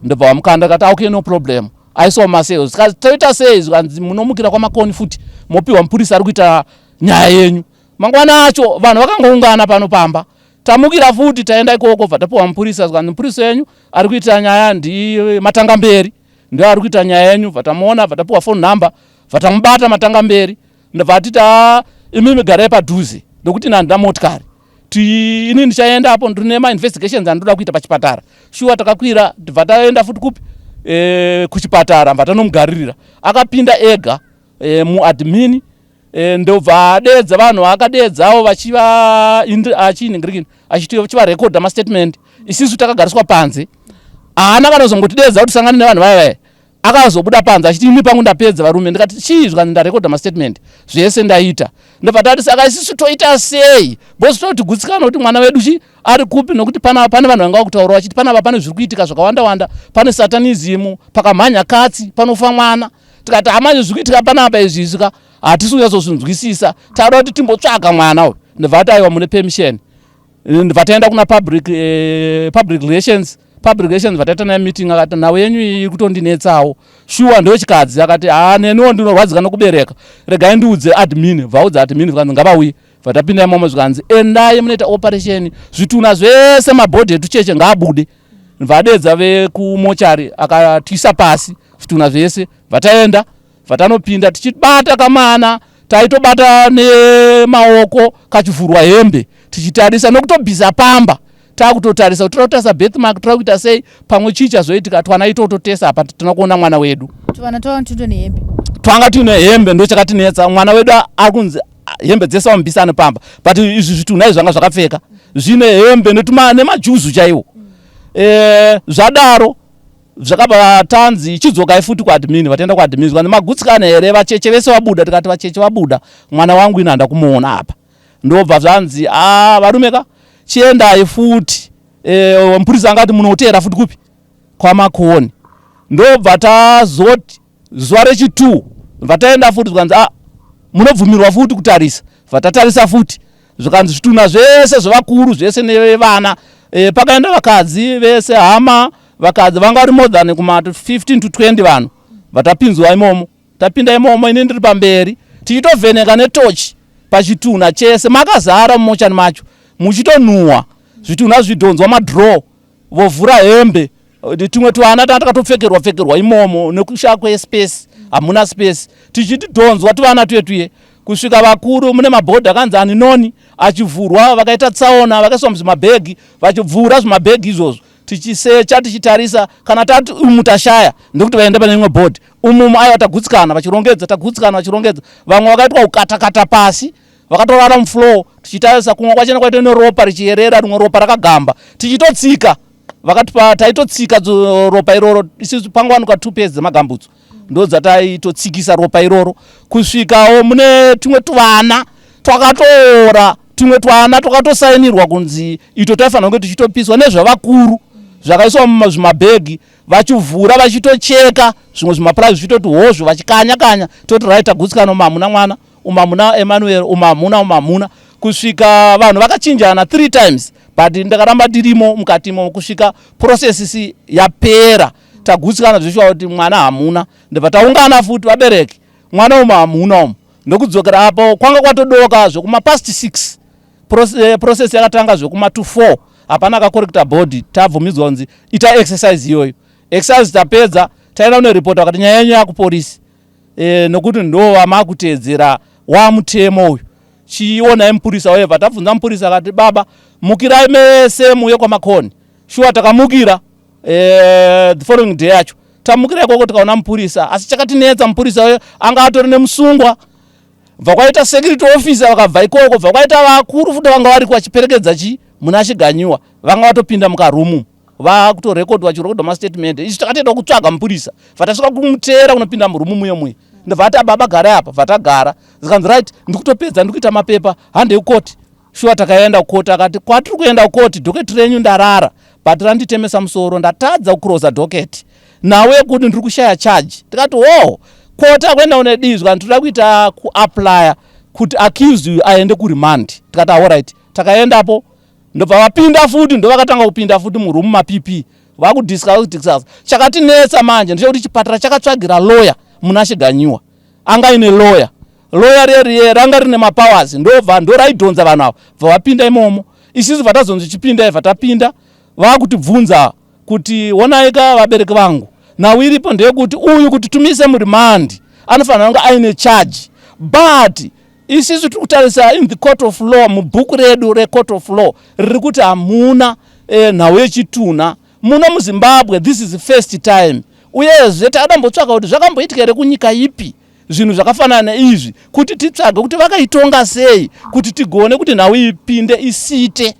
ndobva vamukanda kati ah, okay no problem aiswa mumasales zvikanzi toita sei zvikanzi munomukira kwamakoni futi mopiwa mupurisa ari kuita nyaya yenyu mangwana acho vanhu vakangoungana pano pamba tamukira futi taenda ikoko bva tapiwa mupurisa zvikanzi mupurisa wenyu ari kuita nyaya ndi matanga mberi ndio ari kuita nyaya yenyu bva tamuona bva tapiwa phone number bva tamubata matanga mberi ndobva atiti a imimi garai padhuze ndokuti ini handina motikari ini ndichaenda apo ndine mainvestigations andinoda kuita pachipatara shuwa takakwira bva taenda futi kupi e, kuchipatara bva tanomugaririra akapinda ega e, muadmin e, ndobva adeedza vanhu vaakadeedzawo vachiva achiningirikini achivarekodha mastatement isisu takagariswa panze haana kana kuzongotideedza kuti sangane nevanhu vaya vaya akazobuda panze achiti ini pangu ndapedza varume ndikati chii zvikanzi ndarekodha mastatement zvese ndaita ndobva tati saka isisu toita sei bcause toti gutsikana kuti mwana wedu chi ari kupi nokuti pana pane vanhu vanga vakutaura vachiti panapa pane zviri kuitika zvakawanda wanda pane satanism pakamhanya katsi panofa mwana tikati hamanje zviri kuitika panapa izvi izvi ka hatisi kunyatsozvinzwisisa taida kuti timbotsvaga mwana uyu ndobva ati aiwa mune permission vataenda kuna public, eh, public relations public relations vataita naye meeting akati nhau yenyu iyi iri kutondinetsawo shuwa ndochikadzi akati haa neniwo ndinorwadzika nokubereka regai ndiudze admin vaudza admin zvikanzi ngavauye vatapinda imomo zvikanzi endai munoita operation zvituna zvese mabhodhi etucheche ngaabude vadedza vekumochari akatiisa pasi zvituna zvese vataenda Vatanopinda tichibata kamana taitobata nemaoko kachivhurwa hembe tichitarisa nokutobvisa pamba takutotarisa kuti toda kutarisa birthmark toda kuita sei pamwe chii chazoitika twana itoto tese apa tina kuona mwana wedu twana twanga tuto nehembe twanga tuine hembe ndochakatinetsa mwana wedu ari kunzi hembe dzese vamubvisa anopamba but izvi zvitunha izvi zvanga zvakapfeka zvine hembe nemajuzu chaiwo mm. eh, zvadaro Zvakabva tanzi chidzokai futi kuadmin, vataenda kuadmin zvikanzi magutsikana here vacheche vese vabuda, tikati vacheche vabuda, mwana wangu ini handa kumuona apa. Ndobva zvanzi ah varume ka chiendai futi e, mupurisa angati munoteera futi kupi kwaMakoni. Ndobva tazoti Zuva rechi2 vataenda futi zvikanzi ah munobvumirwa futi kutarisa. Vatatarisa futi zvikanzi zvitunha zvese zvevakuru zvese nevana e, pakaenda vakadzi vese hama vakadzi vanga vari more than kuma 15 to 20 vanhu vatapinzwa imomo tapinda imomo ini ndiri pamberi tichitovheneka netochi pachitunha chese makazara mumochani macho muchitonhuhwa zvitunha zvidhonzwa madraw vovhura hembe tumwe twana tanga takatopfekerwa pfekerwa imomo nekushaya kwespace hamuna space tichiti dhonzwa tuvana tuye tuye Kusvika vakuru mune mabhodhi akanzi aninoni achivhurwa, vakaita tsaona, vakaiswa muzvimabhegi, vachivhura zvimabhegi izvozvo, tichisecha, tichitarisa. Kana tati umu tashaya, ndekuti vaenda pane imwe bhodhi. Umumu aiwa, tagutsikana, vachirongedza, tagutsikana, vachirongedza. Vamwe vakaitwa kukatakata pasi, vakatorara mufloor, tichitarisa kumwe kwachena kwaita neropa richiyerera, rimwe ropa rakagamba, tichitotsika vakatipa, taitotsika ropa iroro isusu. Pangowanikwa two pairs dzemagambutso, ndo dzataitotsikisa ropa iroro. Kusvikawo mune tumwe tuvana twakatoora, tumwe twana twakatosainirwa kunzi ito taifanira kunge tichitopiswa, nezvavakuru zvakaiswa muzvimabhegi, vachivhura, vachitocheka zvimwe zvimapurazi, zvichitoti hozvo, vachikanya kanya. Toti right, tagutsikana, umu hamuna mwana, umu hamuna Emmanuel, umu hamuna, umu hamuna. Kusvika vanhu vakachinjana three times, but ndakaramba ndirimo mukatimo kusvika process yapera. Tagutsikana zveshuwa kuti mwana hamuna, ndobva taungana futi vabereki, mwana umu hamuna umu. Ndokudzokera apo kwanga kwatodoka zvekuma past 6. Process yakatanga zvekuma to 4. Hapana akacollecta body. Tabvumidzwa kunzi ita exercise iyoyo. Exercise tapedza, taenda kunoripota, vakati nyaya yenyu yakupolisi nokuti ndo vamakuteedzera wamutemo uyu, chionai mupurisa wevha. Tabvunza mupurisa, akati, "Baba, mukirai mese muuye kwaMakoni." Shuwa takamukira. The following day yacho tamukira ikoko, tikaona mupurisa, asi chakatinetsa, mupurisa uyo anga atori nemusungwa. Bva kwaita security officer, vakabva ikoko, bva kwaita vakuru futi vanga variko vachiperekedza chi muna Chiganyiwa, vanga vatopinda mukarumu, vakutorekodwa, vachirekodwa mastatement. Isu takatoenda kutsvaga mupurisa, vatasvika kumuteera kunopinda murumu muye muye, ndobva ati, "Baba, garai apa." Vatagara, zikanzi, "Right, ndikutopedza, ndikuita mapepa, handei kukoti." Shuwa takaenda kukoti. Akati, "Kwatiri kuenda kukoti, docket renyu ndarara, but randitemesa musoro, ndatadza kuclosa docket nawe yekuti ndiri kushaya charge." Tikati, "Wo koti akuenda unedizwa, ndinoda kuita kuapplya kuti accused uyu aende kuremand." Tikati, "Alright." Takaendapo, ndobva vapinda futi, ndo vakatanga kupinda futi murumu maPP, vakudiscuss. Chakatinetsa manje ndechekuti chipatara chakatsvagira lawyer muna Chiganyiwa. Anga ine lawyer, lawyer reriye ranga rine mapowers, ndobva ndoraidhonza vanhu ava, bva vapinda imomo. Isisu vatazonzi chipindai, vatapinda, vakutibvunza kuti, "Onaika vabereki vangu, nhau iripo ndeyekuti uyu kuti tumise muremand anofanira kunge aine charge, but isisu tiri kutarisa in the court of law, mubhuku redu recourt of law riri kuti hamuna nhau yechitunha muno muZimbabwe. This is the first time. Uyezve takadambotsvaka kuti zvakamboitika here kunyika ipi zvinhu zvakafanana neizvi, kuti titsvage kuti vakaitonga sei, kuti tigone kuti nhau ipinde isite.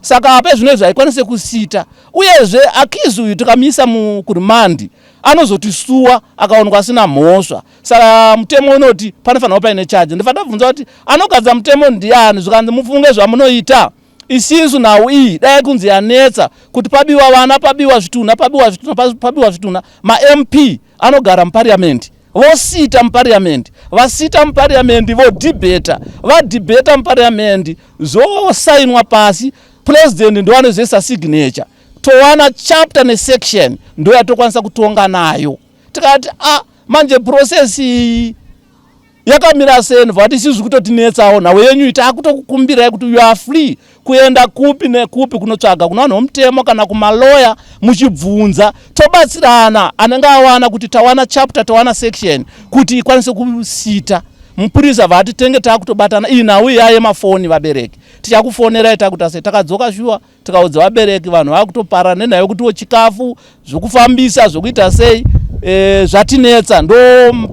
Saka apa zvino izvi haikwanise kusita. Uyezve accused uyu tikamisa kuremand anozotisuwa akaonekwa asina mhosva. Saka mutemo unoti panofanirwa paine charge." Ndifana bvunza kuti anogadza mutemo ndiani? Zvikanzi, "Mufunge zvamunoita. Isisu nhau iyi dai kunzi yanetsa kuti pabiwa vana, pabiwa zvitunha, pabiwa zvitunha, pabiwa zvitunha, maMP anogara mupariamendi, vosita mupariamendi, vasita mupariamendi, vodhibheta, vadhibheta mupariamendi, zvosainwa pasi, president ndo anozoisa signature, towana chapter nesection, ndo yatokwanisa kutonga nayo." Tikati, "A, manje process iyi yakamira sei?" Vati, "Isizvi kutotinetsawo nhau yenyu, taakutokukumbirai kuti you are free kuenda kupi nekupi kunotsvaga kuna vanhu vomutemo kana kumaloya, muchibvunza, tobatsirana anenge awana kuti tawana chapter, tawana section kuti ikwanise kusita." Mupurisa vati, "Tenge taakutobatana iyi nhau iya yemafoni, vabereki tichakufonerai takuta sei." Takadzoka shuwa, tikaudza vabereki, vanhu vakutopara nenhau yekutiwo chikafu, zvokufambisa, zvokuita sei, zvatinetsa. Ndo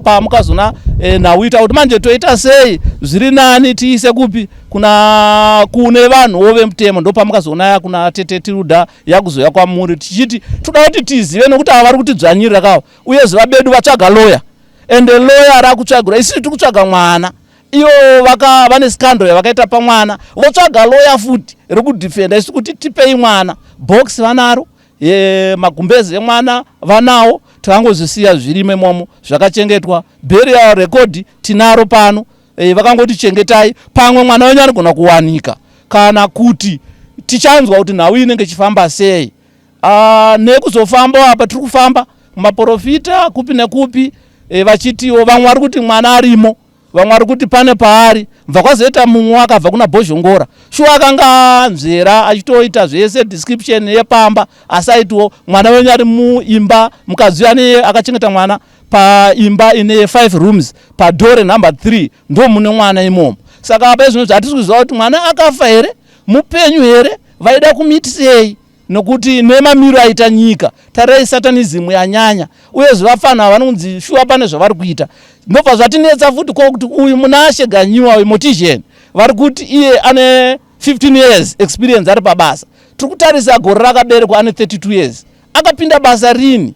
pamukazona nhau ita kuti manje toita sei, zviri nani tiise kupi, kuna kune vanhuwo vemutemo. Ndo pamukazoona kuna tete Tiruda yakuzoya kwamuri, tichiti toda kuti tizive, nokuti ava vari kutidzvanyirira kavo. Uyezve vabedu vatsvaga lawyer, ende lawyer rakutsvagirwa, isusu tiri kutsvaga mwana, ivo vane scandal yavakaita pamwana, votsvaga lawyer futi rekudhifenda isu kuti tipei mwana. Box vanaro, magumbezi emwana vanawo, takangozvisiya zvirimo imomo zvakachengetwa. Burial record tinaro pano. Vakangoti chengetai, pamwe mwana wenyu anogona kuwanika, kana kuti tichanzwa kuti nhau inenge ichifamba sei. Nekuzofamba apa tiri kufamba kumaprofita kupi nekupi, vachitiwo vamwe vari kuti mwana arimo, vamwe vari kuti pane paari. Bva kwazoita mumwe akabva kuna Bhozhongora, shuwa akanga anzvera achitoita zvese description yepamba, asi aitiwo mwana wenyu ari muimba, mukadzi ane akachengeta mwana. Paimba ine 5 rooms, padhore number 3, ndo mune mwana imomo. Saka apa izvino hatisi kuziva kuti mwana akafa here, mupenyu here, vaida kumuitisei, nokuti nemamiro aita nyika, tarirai, satanism yanyanya. Uyezve vafana vanonzi shuwa pane zvavari kuita. Ndobva zvatinetsa futi ko kuti uyu Munashe Ganyiwa, uyu mortician, vari kuti iye ane 15 years experience ari pabasa. Tiri kutarisa gore rakaberekwa, ane 32 years. Akapinda basa rini?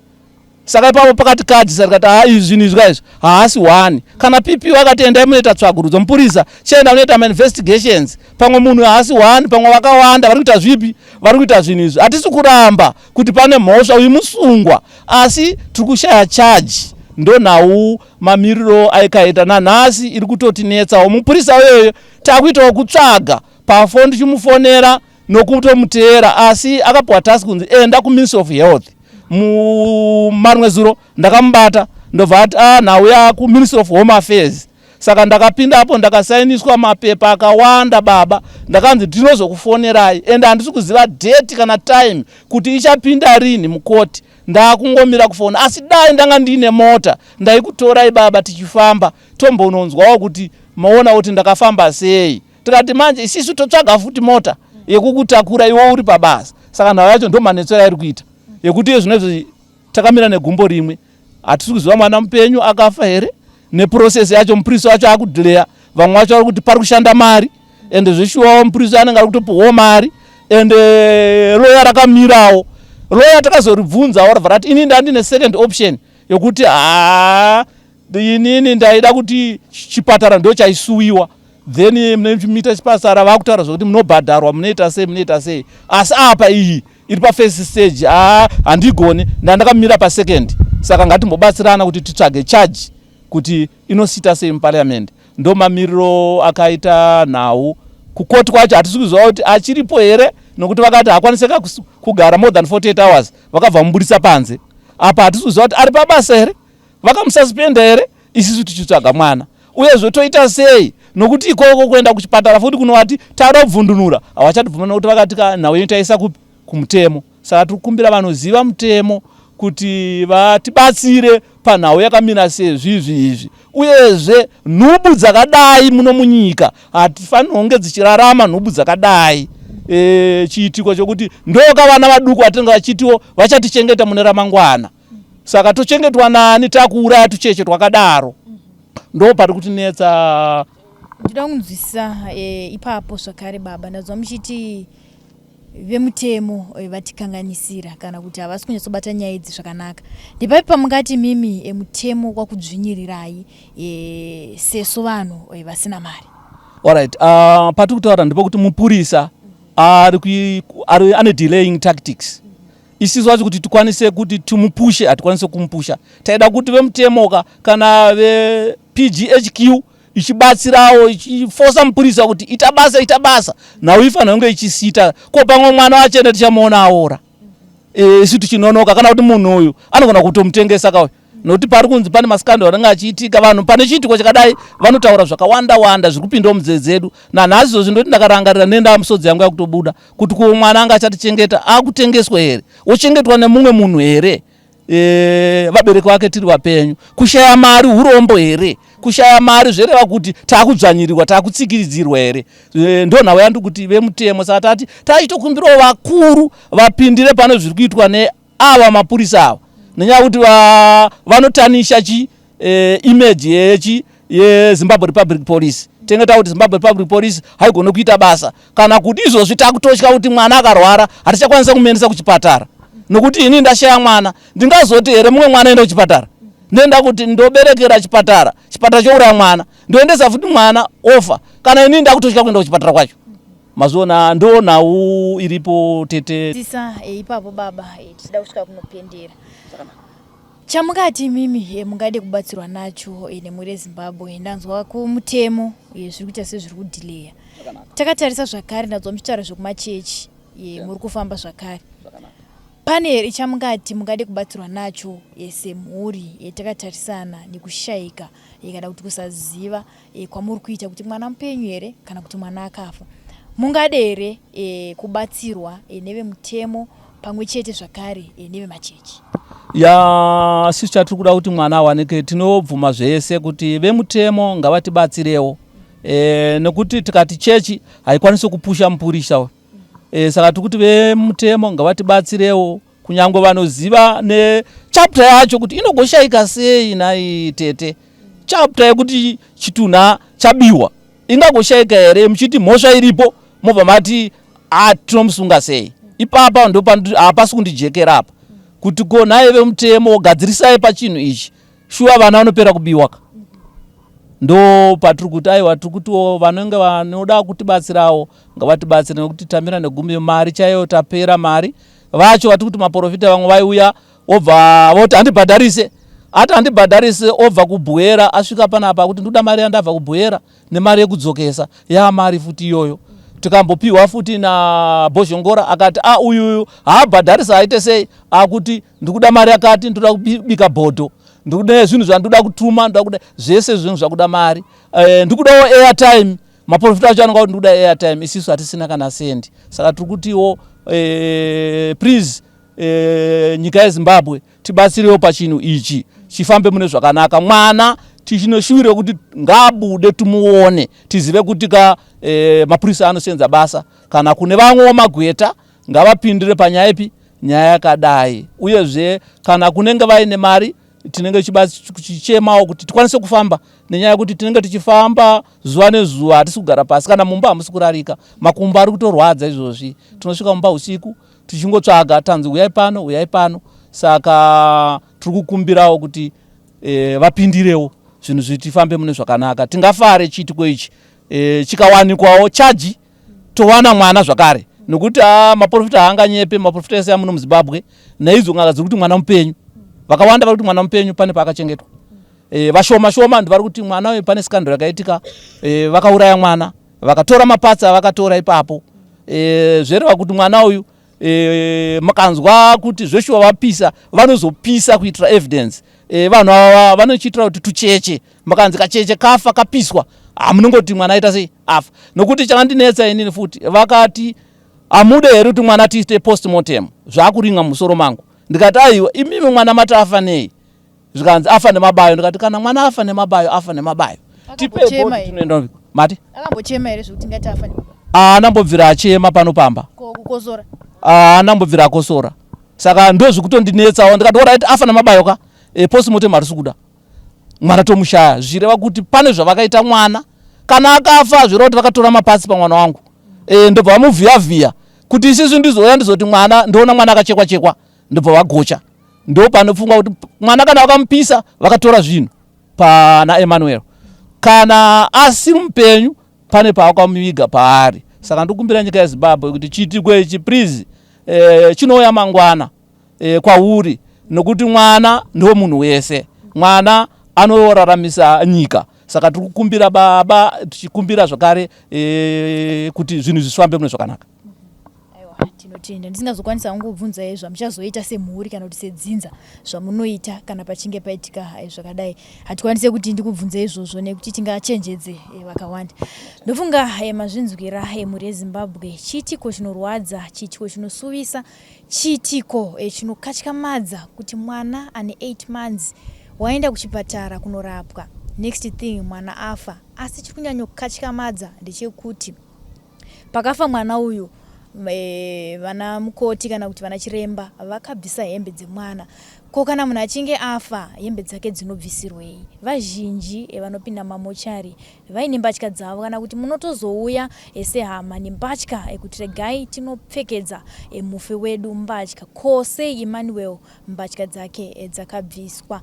Saka ipapo pakati kadzisa tikati, ha, izvi zvinhu izvi kaizvi haasi one. Kana PP vakati endai munoita tsvagurudzo, mupurisa chienda munoita mainvestigations, pamwe munhu haasi one, pamwe vakawanda vari kuita zvipi, vari kuita zvinhu izvi. Hatisi kuramba kuti pane mhosva, uyu musungwa, asi tiri kushaya charge. Ndo nhau mamiriro aikaita nanhasi iri kutotinetsawo. Mupurisa uyoyo takuitawo kutsvaga pafoni, tichimufonera nokutomuteera, asi akapiwa task kunzi enda kuMinistry of Health. Mumanwe zuro ndakamubata, ndobva ati a nhau yakuMinistry of Home Affairs. Saka ndakapindapo, ndakasainiswa mapepa akawanda baba, ndakanzi tinozokufonerai, ende handisi kuziva date kana time kuti ichapinda rini mukoti. Ndakungomira kufona, asi dai ndanga ndiine mota ndaikutorai baba, tichifamba tombononzwawo kuti maona kuti ndakafamba sei. Tikati manje isisu totsvaga futi mota yekukutakura iwe uri pabasa. Saka nhau yacho ndo manetsero airi kuita, yekuti iye zvinezvi takamira negumbo rimwe, hatisi kuziva mwana mupenyu, akafa here, neprocess yacho. Mupurisa wacho akudhileya, vamwe vacho vari kuti pari kushanda mari, ende zveshuwawo mupurisa anenge ari kutopiwawo mari, ende loya rakamirawo. Loya takazoribvunzawo, rabva rati ini ndandine second option yokuti haa, inini ndaida kuti chipatara ndo chaisuwiwa, then munoita chipatara, vakutaura zvokuti munobhadharwa, munoita sei, munoita sei, asi apa iyi iri pafirst stage, haa, handigoni, ndandakamira pasecond. Saka ngatimbobatsirana kuti titsvage charge kuti inosita sei muparliament. Ndo mamiriro akaita nhau. Kukoti kwacho hatisi kuziva kuti achiripo here, nokuti vakati haakwanisika kugara more than 48 hours, vakabva mubudisa panze. Apa hatisi kuziva kuti ari pabasa here, vakamususpenda here, isisu tichitsvaga mwana. Uyezve toita sei, nokuti ikoko kuenda kuchipatara futi kunovati tada kubvundunura, havachatibvuma, nokuti vakati nhau yenyu taisa kupi? Kumutemo. Saka tiri kukumbira vanoziva mutemo kuti vatibatsire panhau yakamira sezvizvi izvi. Uyezve nhubu dzakadai muno munyika hatifaniri kunge dzichirarama, nhubu dzakadai. Chiitiko chokuti ndoka vana vaduku vatinenge vachitiwo vachatichengeta mune ramangwana, saka tochengetwa nani takuuraya tucheche twakadaro? Ndo pari kutinetsa. Ndinoda kunzwisisa ipapo zvakare baba. Ndazwa muchiti vemutemo vatikanganisira kana kuti havasi kunyatsobata nyaya idzi zvakanaka. Ndepapi pamungati mimi mutemo wakudzvinyirirai sesu vanhu vasina mari? Alright, patiri kutaura ndepekuti mupurisa ari ane delaying tactics. Isisu vacho kuti tikwanise kuti timupushe, hatikwanise kumupusha. Taida kuti vemutemoka kana vePGHQ ichibatsirawo, ichifosa mupurisa kuti ita basa, ita basa. Nhau ifanira kunge ichisita ko pamwe mwana wacho ende tichamuona aora, isu tichinonoka, kana kuti munhu uyu anogona kutomutengesa kauyu, nokuti pari kunzi pane mascandal anenge achiitika. Vanhu pane chiitiko chakadai vanotaura zvakawanda wanda zviri kupindawo munzeve dzedu nanhasi. Izvozvi ndoti ndakarangarira nenda musodzi yangu yakutobuda kuti ko mwana anga achatichengeta akutengeswa here, ochengetwa nemumwe munhu here, vabereki vake tiri vapenyu? Kushaya mari urombo here? Kushaya mari zvereva kuti taakudzvanyirirwa, taakutsikiridzirwa here? Ndo nhau yandiri kuti vemutemo. Saka tati tachitokumbirawo vakuru vapindire pane zviri kuitwa neava mapurisa ava, nenyaya yekuti vanotanisha chi image yechi yeZimbabwe Republic Police. Tenge takuti Zimbabwe Republic Police haigone kuita basa, kana kuti izvozvi takutotya kuti mwana akarwara hatichakwanisa kumuendesa kuchipatara, nokuti ini ndashaya mwana, ndingazoti here mumwe mwana enda kuchipatara? Ndoenda kuti ndoberekera chipatara, chipatara chouraya mwana, ndoendesa futi mwana ofa. Kana inini ndakutotya kuenda kuchipatara kwacho. Mazviona, ndo nhau iripo tete. Sisa ipapo baba, tichida kusvika kunopendera, chamungati imimi mungade kubatsirwa nacho nemhuri yeZimbabwe? Ndanzwa kumutemo zviri kuita sezviri kudhileya. Takatarisa zvakare, ndanzwa muchitaura zvekumachechi, muri kufamba zvakare. Pane here chamungati mungade kubatsirwa nacho semhuri, takatarisana nekushayika kana kuti kusaziva kwamuri kuita kuti mwana mupenyu here kana kuti mwana akafa? Mungade here kubatsirwa nevemutemo pamwe chete zvakare nevemachechi? Ya, sisu chatiri kuda kuti mwana awanike. Tinobvuma zvese kuti vemutemo ngavatibatsirewo, nekuti tikati chechi haikwanisi kupusha mupurisa. Saka tiri kuti vemutemo ngavatibatsirewo, kunyange vanoziva nechapter yacho kuti inogoshayika sei. Nhai tete, chapter yekuti chitunha chabiwa ingagoshayika here? Muchiti mhosva iripo, mobva mati a tinomusunga sei ipapa? Ndo hapasi kundijekera apa kuti ko nhai vemutemo, gadzirisai pachinhu ichi. Shuwa vana vanopera kubiwa ka. Ndo patiri kuti aiwa, tiri kutiwo vanenge vanoda kutibatsirawo ngavatibatsire, nekuti tamira negumi, mari chaiyo tapera. Mari vacho vatiri kuti maprofita, vamwe vaiuya obva voti handibhadharise, ati handibhadharise, obva kuBuhera asvika panapa kuti ndoda mari yandabva kuBuhera nemari yekudzokesa yamari futi iyoyo. Tikambopiwa futi naBhozhongora, akati a uyuyu haabhadharisa, aite sei? Akuti ndikuda mari yakati, ndoda kubika bhodho, ndikuda zvinhu zvandoda kutuma, ndoda kuda zvese zvinhu zvakuda mari, ndikudawo airtime. Maprofita acho anonga kuti ndikuda airtime, isisu hatisina kana sendi. Saka tiri kutiwo please, nyika yeZimbabwe, tibatsirewo pachinhu ichi chifambe mune zvakanaka. Mwana tichinoshuwira kuti ngaabude, timuone, tizive kuti ka mapurisa anosenza basa. Kana kune vamwewo magweta, ngavapindire panyaya ipi, nyaya yakadai. Uyezve kana kunenge vaine mari, tinenge tichichemawo kuti tikwanise kufamba, nenyaya yekuti tinenge tichifamba zuva nezuva, hatisi kugara pasi. Kana mumba hamusi kurarika, makumbo ari kutorwadza izvozvi. Tinosvika mumba usiku tichingotsvaga, tanzi uyai pano, uyai pano. Saka tiri kukumbirawo kuti vapindirewo zvinhu zvitifambe mune zvakanaka. Tingafare chiitiko ichi chikawanikwawo chaji, towana mwana zvakare, nokuti maprofita haanganyepe. Maprofita ese amuno muZimbabwe naidzo n'anga dziri kuti mwana mupenyu, vakawanda vari kuti mwana mupenyu, pane paakachengetwa. Vashoma shoma ndo vari kuti mwana uyu pane scandal yakaitika, vakauraya mwana, vakatora maparts avakatora ipapo. Zvereva kuti mwana uyu, makanzwa kuti zveshuwa vapisa, vanozopisa kuitira evidence. Vanhu ava vanochiitira kuti tucheche, makanzi kacheche kafa kapiswa, hamunongoti mwana aita sei, afa. Nokuti chakandinetsa inini futi, vakati hamude here kuti mwana tiite postmortem? Zvakuringa musoro mangu. Ndikati aiwa, imimi mwana mati afa nei? Zvikanzi afa nemabayo. Ndikati kana mwana afa nemabayo, afa nemabayo. Akambochema here? Tinoenda mati. Akambochema here zvekuti ngati afa nemabayo? Haana mbobvira achema pano pamba. Ko kukosora? Haana mbobvira akosora. Saka ndo zvikutondinetsawo. Ndikati alright, afa nemabayo ka, postmortem harisi kuda, mwana tomushaya, zvichireva kuti pane zvavakaita mwana. Kana akafa, zvireva kuti vakatora maparts pamwana wangu, ndobva vamuvhiya vhiya kuti isisu ndizouya ndizoti mwana, ndoona mwana akachekwa chekwa, ndobva vagocha. Ndo panofunga kuti mwana kana vakamupisa, vakatora zvinhu pana Emmanuel. Kana asiri mupenyu, pane paakamuviga paari. Saka ndikumbira nyika yeZimbabwe kuti chiitiko ichi please, chinouya mangwana kwauri, nokuti mwana ndo munhu wese, mwana anoraramisa nyika. Saka tiri kukumbira baba, tichikumbira zvakare kuti zvinhu zvifambe mune zvakanaka. Aiwa, tinotenda. Ndisingazokwanisa kungobvunzai zvamuchazoita semhuri kana kuti sedzinza, zvamunoita kana pachinge paitika zvakadai. Hatikwanise kuti ndikubvunze izvozvo nekuti tingachenjedze vakawanda. Ndofunga mazvinzwira, mhuri yeZimbabwe. Chiitiko chinorwadza, chiitiko chinosuvisa, chiitiko chinokatyamadza kuti mwana ane 8 months waenda kuchipatara kunorapwa, next thing mwana afa. Asi chiri kunyanyokatyamadza ndechekuti pakafa mwana uyu, vana mukoti kana kuti vana chiremba vakabvisa hembe dzemwana. Ko kana munhu achinge afa, hembe dzake dzinobvisirwei? Vazhinji vanopinda mamochari vaine mbatya dzavo, kana kuti munotozouya sehama nembatya ekuti regai tinopfekedza mufi wedu mbatya. Ko sei Emmanuel mbatya dzake dzakabviswa?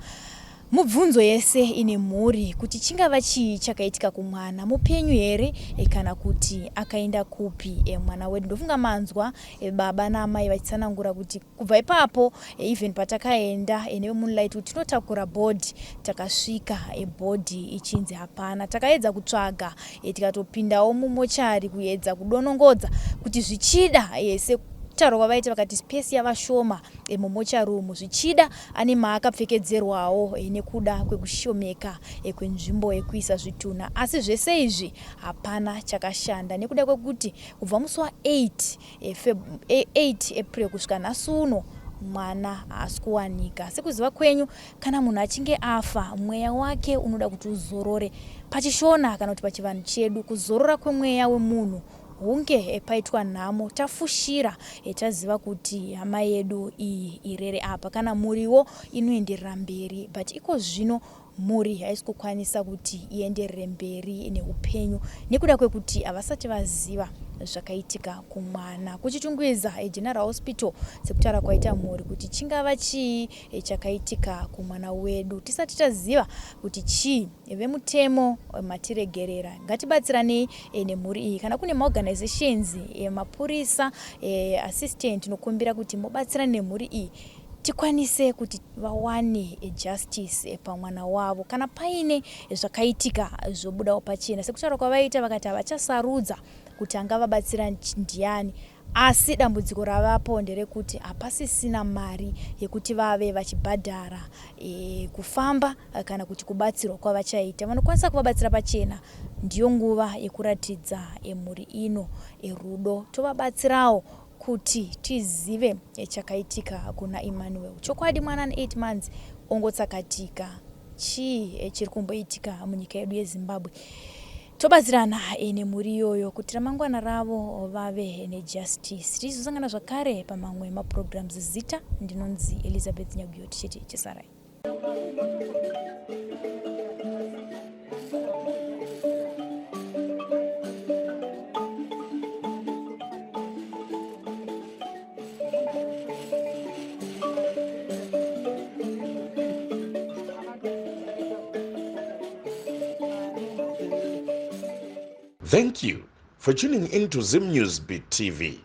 Mubvunzo yese ine mhuri kuti chingava chii chakaitika kumwana. Mupenyu here kana kuti akaenda kupi mwana wedu? Ndofunga manzwa baba naamai vachitsanangura kuti kubva ipapo, even patakaenda neveMoonlight kuti tinotakura body, takasvika body ichinzi hapana. Takaedza kutsvaga, tikatopindawo mumochari kuedza kudonongodza kuti zvichida, sekutaura kwavaita vakati space yava shoma mumochari umu, zvichida ane maakapfekedzerwawo nekuda kwekushomeka kwenzvimbo yekuisa zvitunha. Asi zvese izvi hapana chakashanda nekuda kwekuti kubva musi wa8 8 April kusvika nhasi uno, Mwana haasi kuwanika. Sekuziva kwenyu, kana munhu achinge afa, mweya wake unoda kuti uzorore. PachiShona kana kuti pachivanhu chedu, kuzorora kwemweya wemunhu hunge paitwa nhamo, tafushira, taziva kuti hama yedu iyi irere apa. Kana mhuriwo inoenderera mberi, but iko zvino mhuri haisi kukwanisa kuti ienderere mberi neupenyu nekuda kwekuti havasati vaziva zvakaitika kumwana. KuChitungwiza General Hospital, sekutaura kwaita mhuri kuti chingava chii chakaitika kumwana wedu, tisati taziva kuti chii, vemutemo matiregerera, ngatibatsiranei nemhuri iyi. Kana kune maorganizations, mapurisa, assistant, tinokumbira kuti mubatsirane nemhuri iyi tikwanise kuti vawane justice pamwana wavo. Kana paine zvakaitika zvobudawo pachena, sekutaura kwavaita, vakati havachasarudza kuti angavabatsira ndiani, asi dambudziko ravapo nderekuti hapasisina mari yekuti vave vachibhadhara kufamba kana kuti kubatsirwa kwavachaita. Vanokwanisa kuvabatsira pachena, ndiyo nguva yekuratidza mhuri ino rudo, tovabatsirawo kuti tizive chakaitika kuna Emmanuel. Chokwadi mwana ane 8 months ongotsakatika, chii chiri kumboitika munyika yedu yeZimbabwe? Tobatsirana nemhuri iyoyo kuti ramangwana ravo vave nejustice. Tichizosangana zvakare pamamwe maprograms. Zita ndinonzi Elizabeth Nyaguyo, tichiti chisarai. Thank you for tuning in to Zim News Beat TV.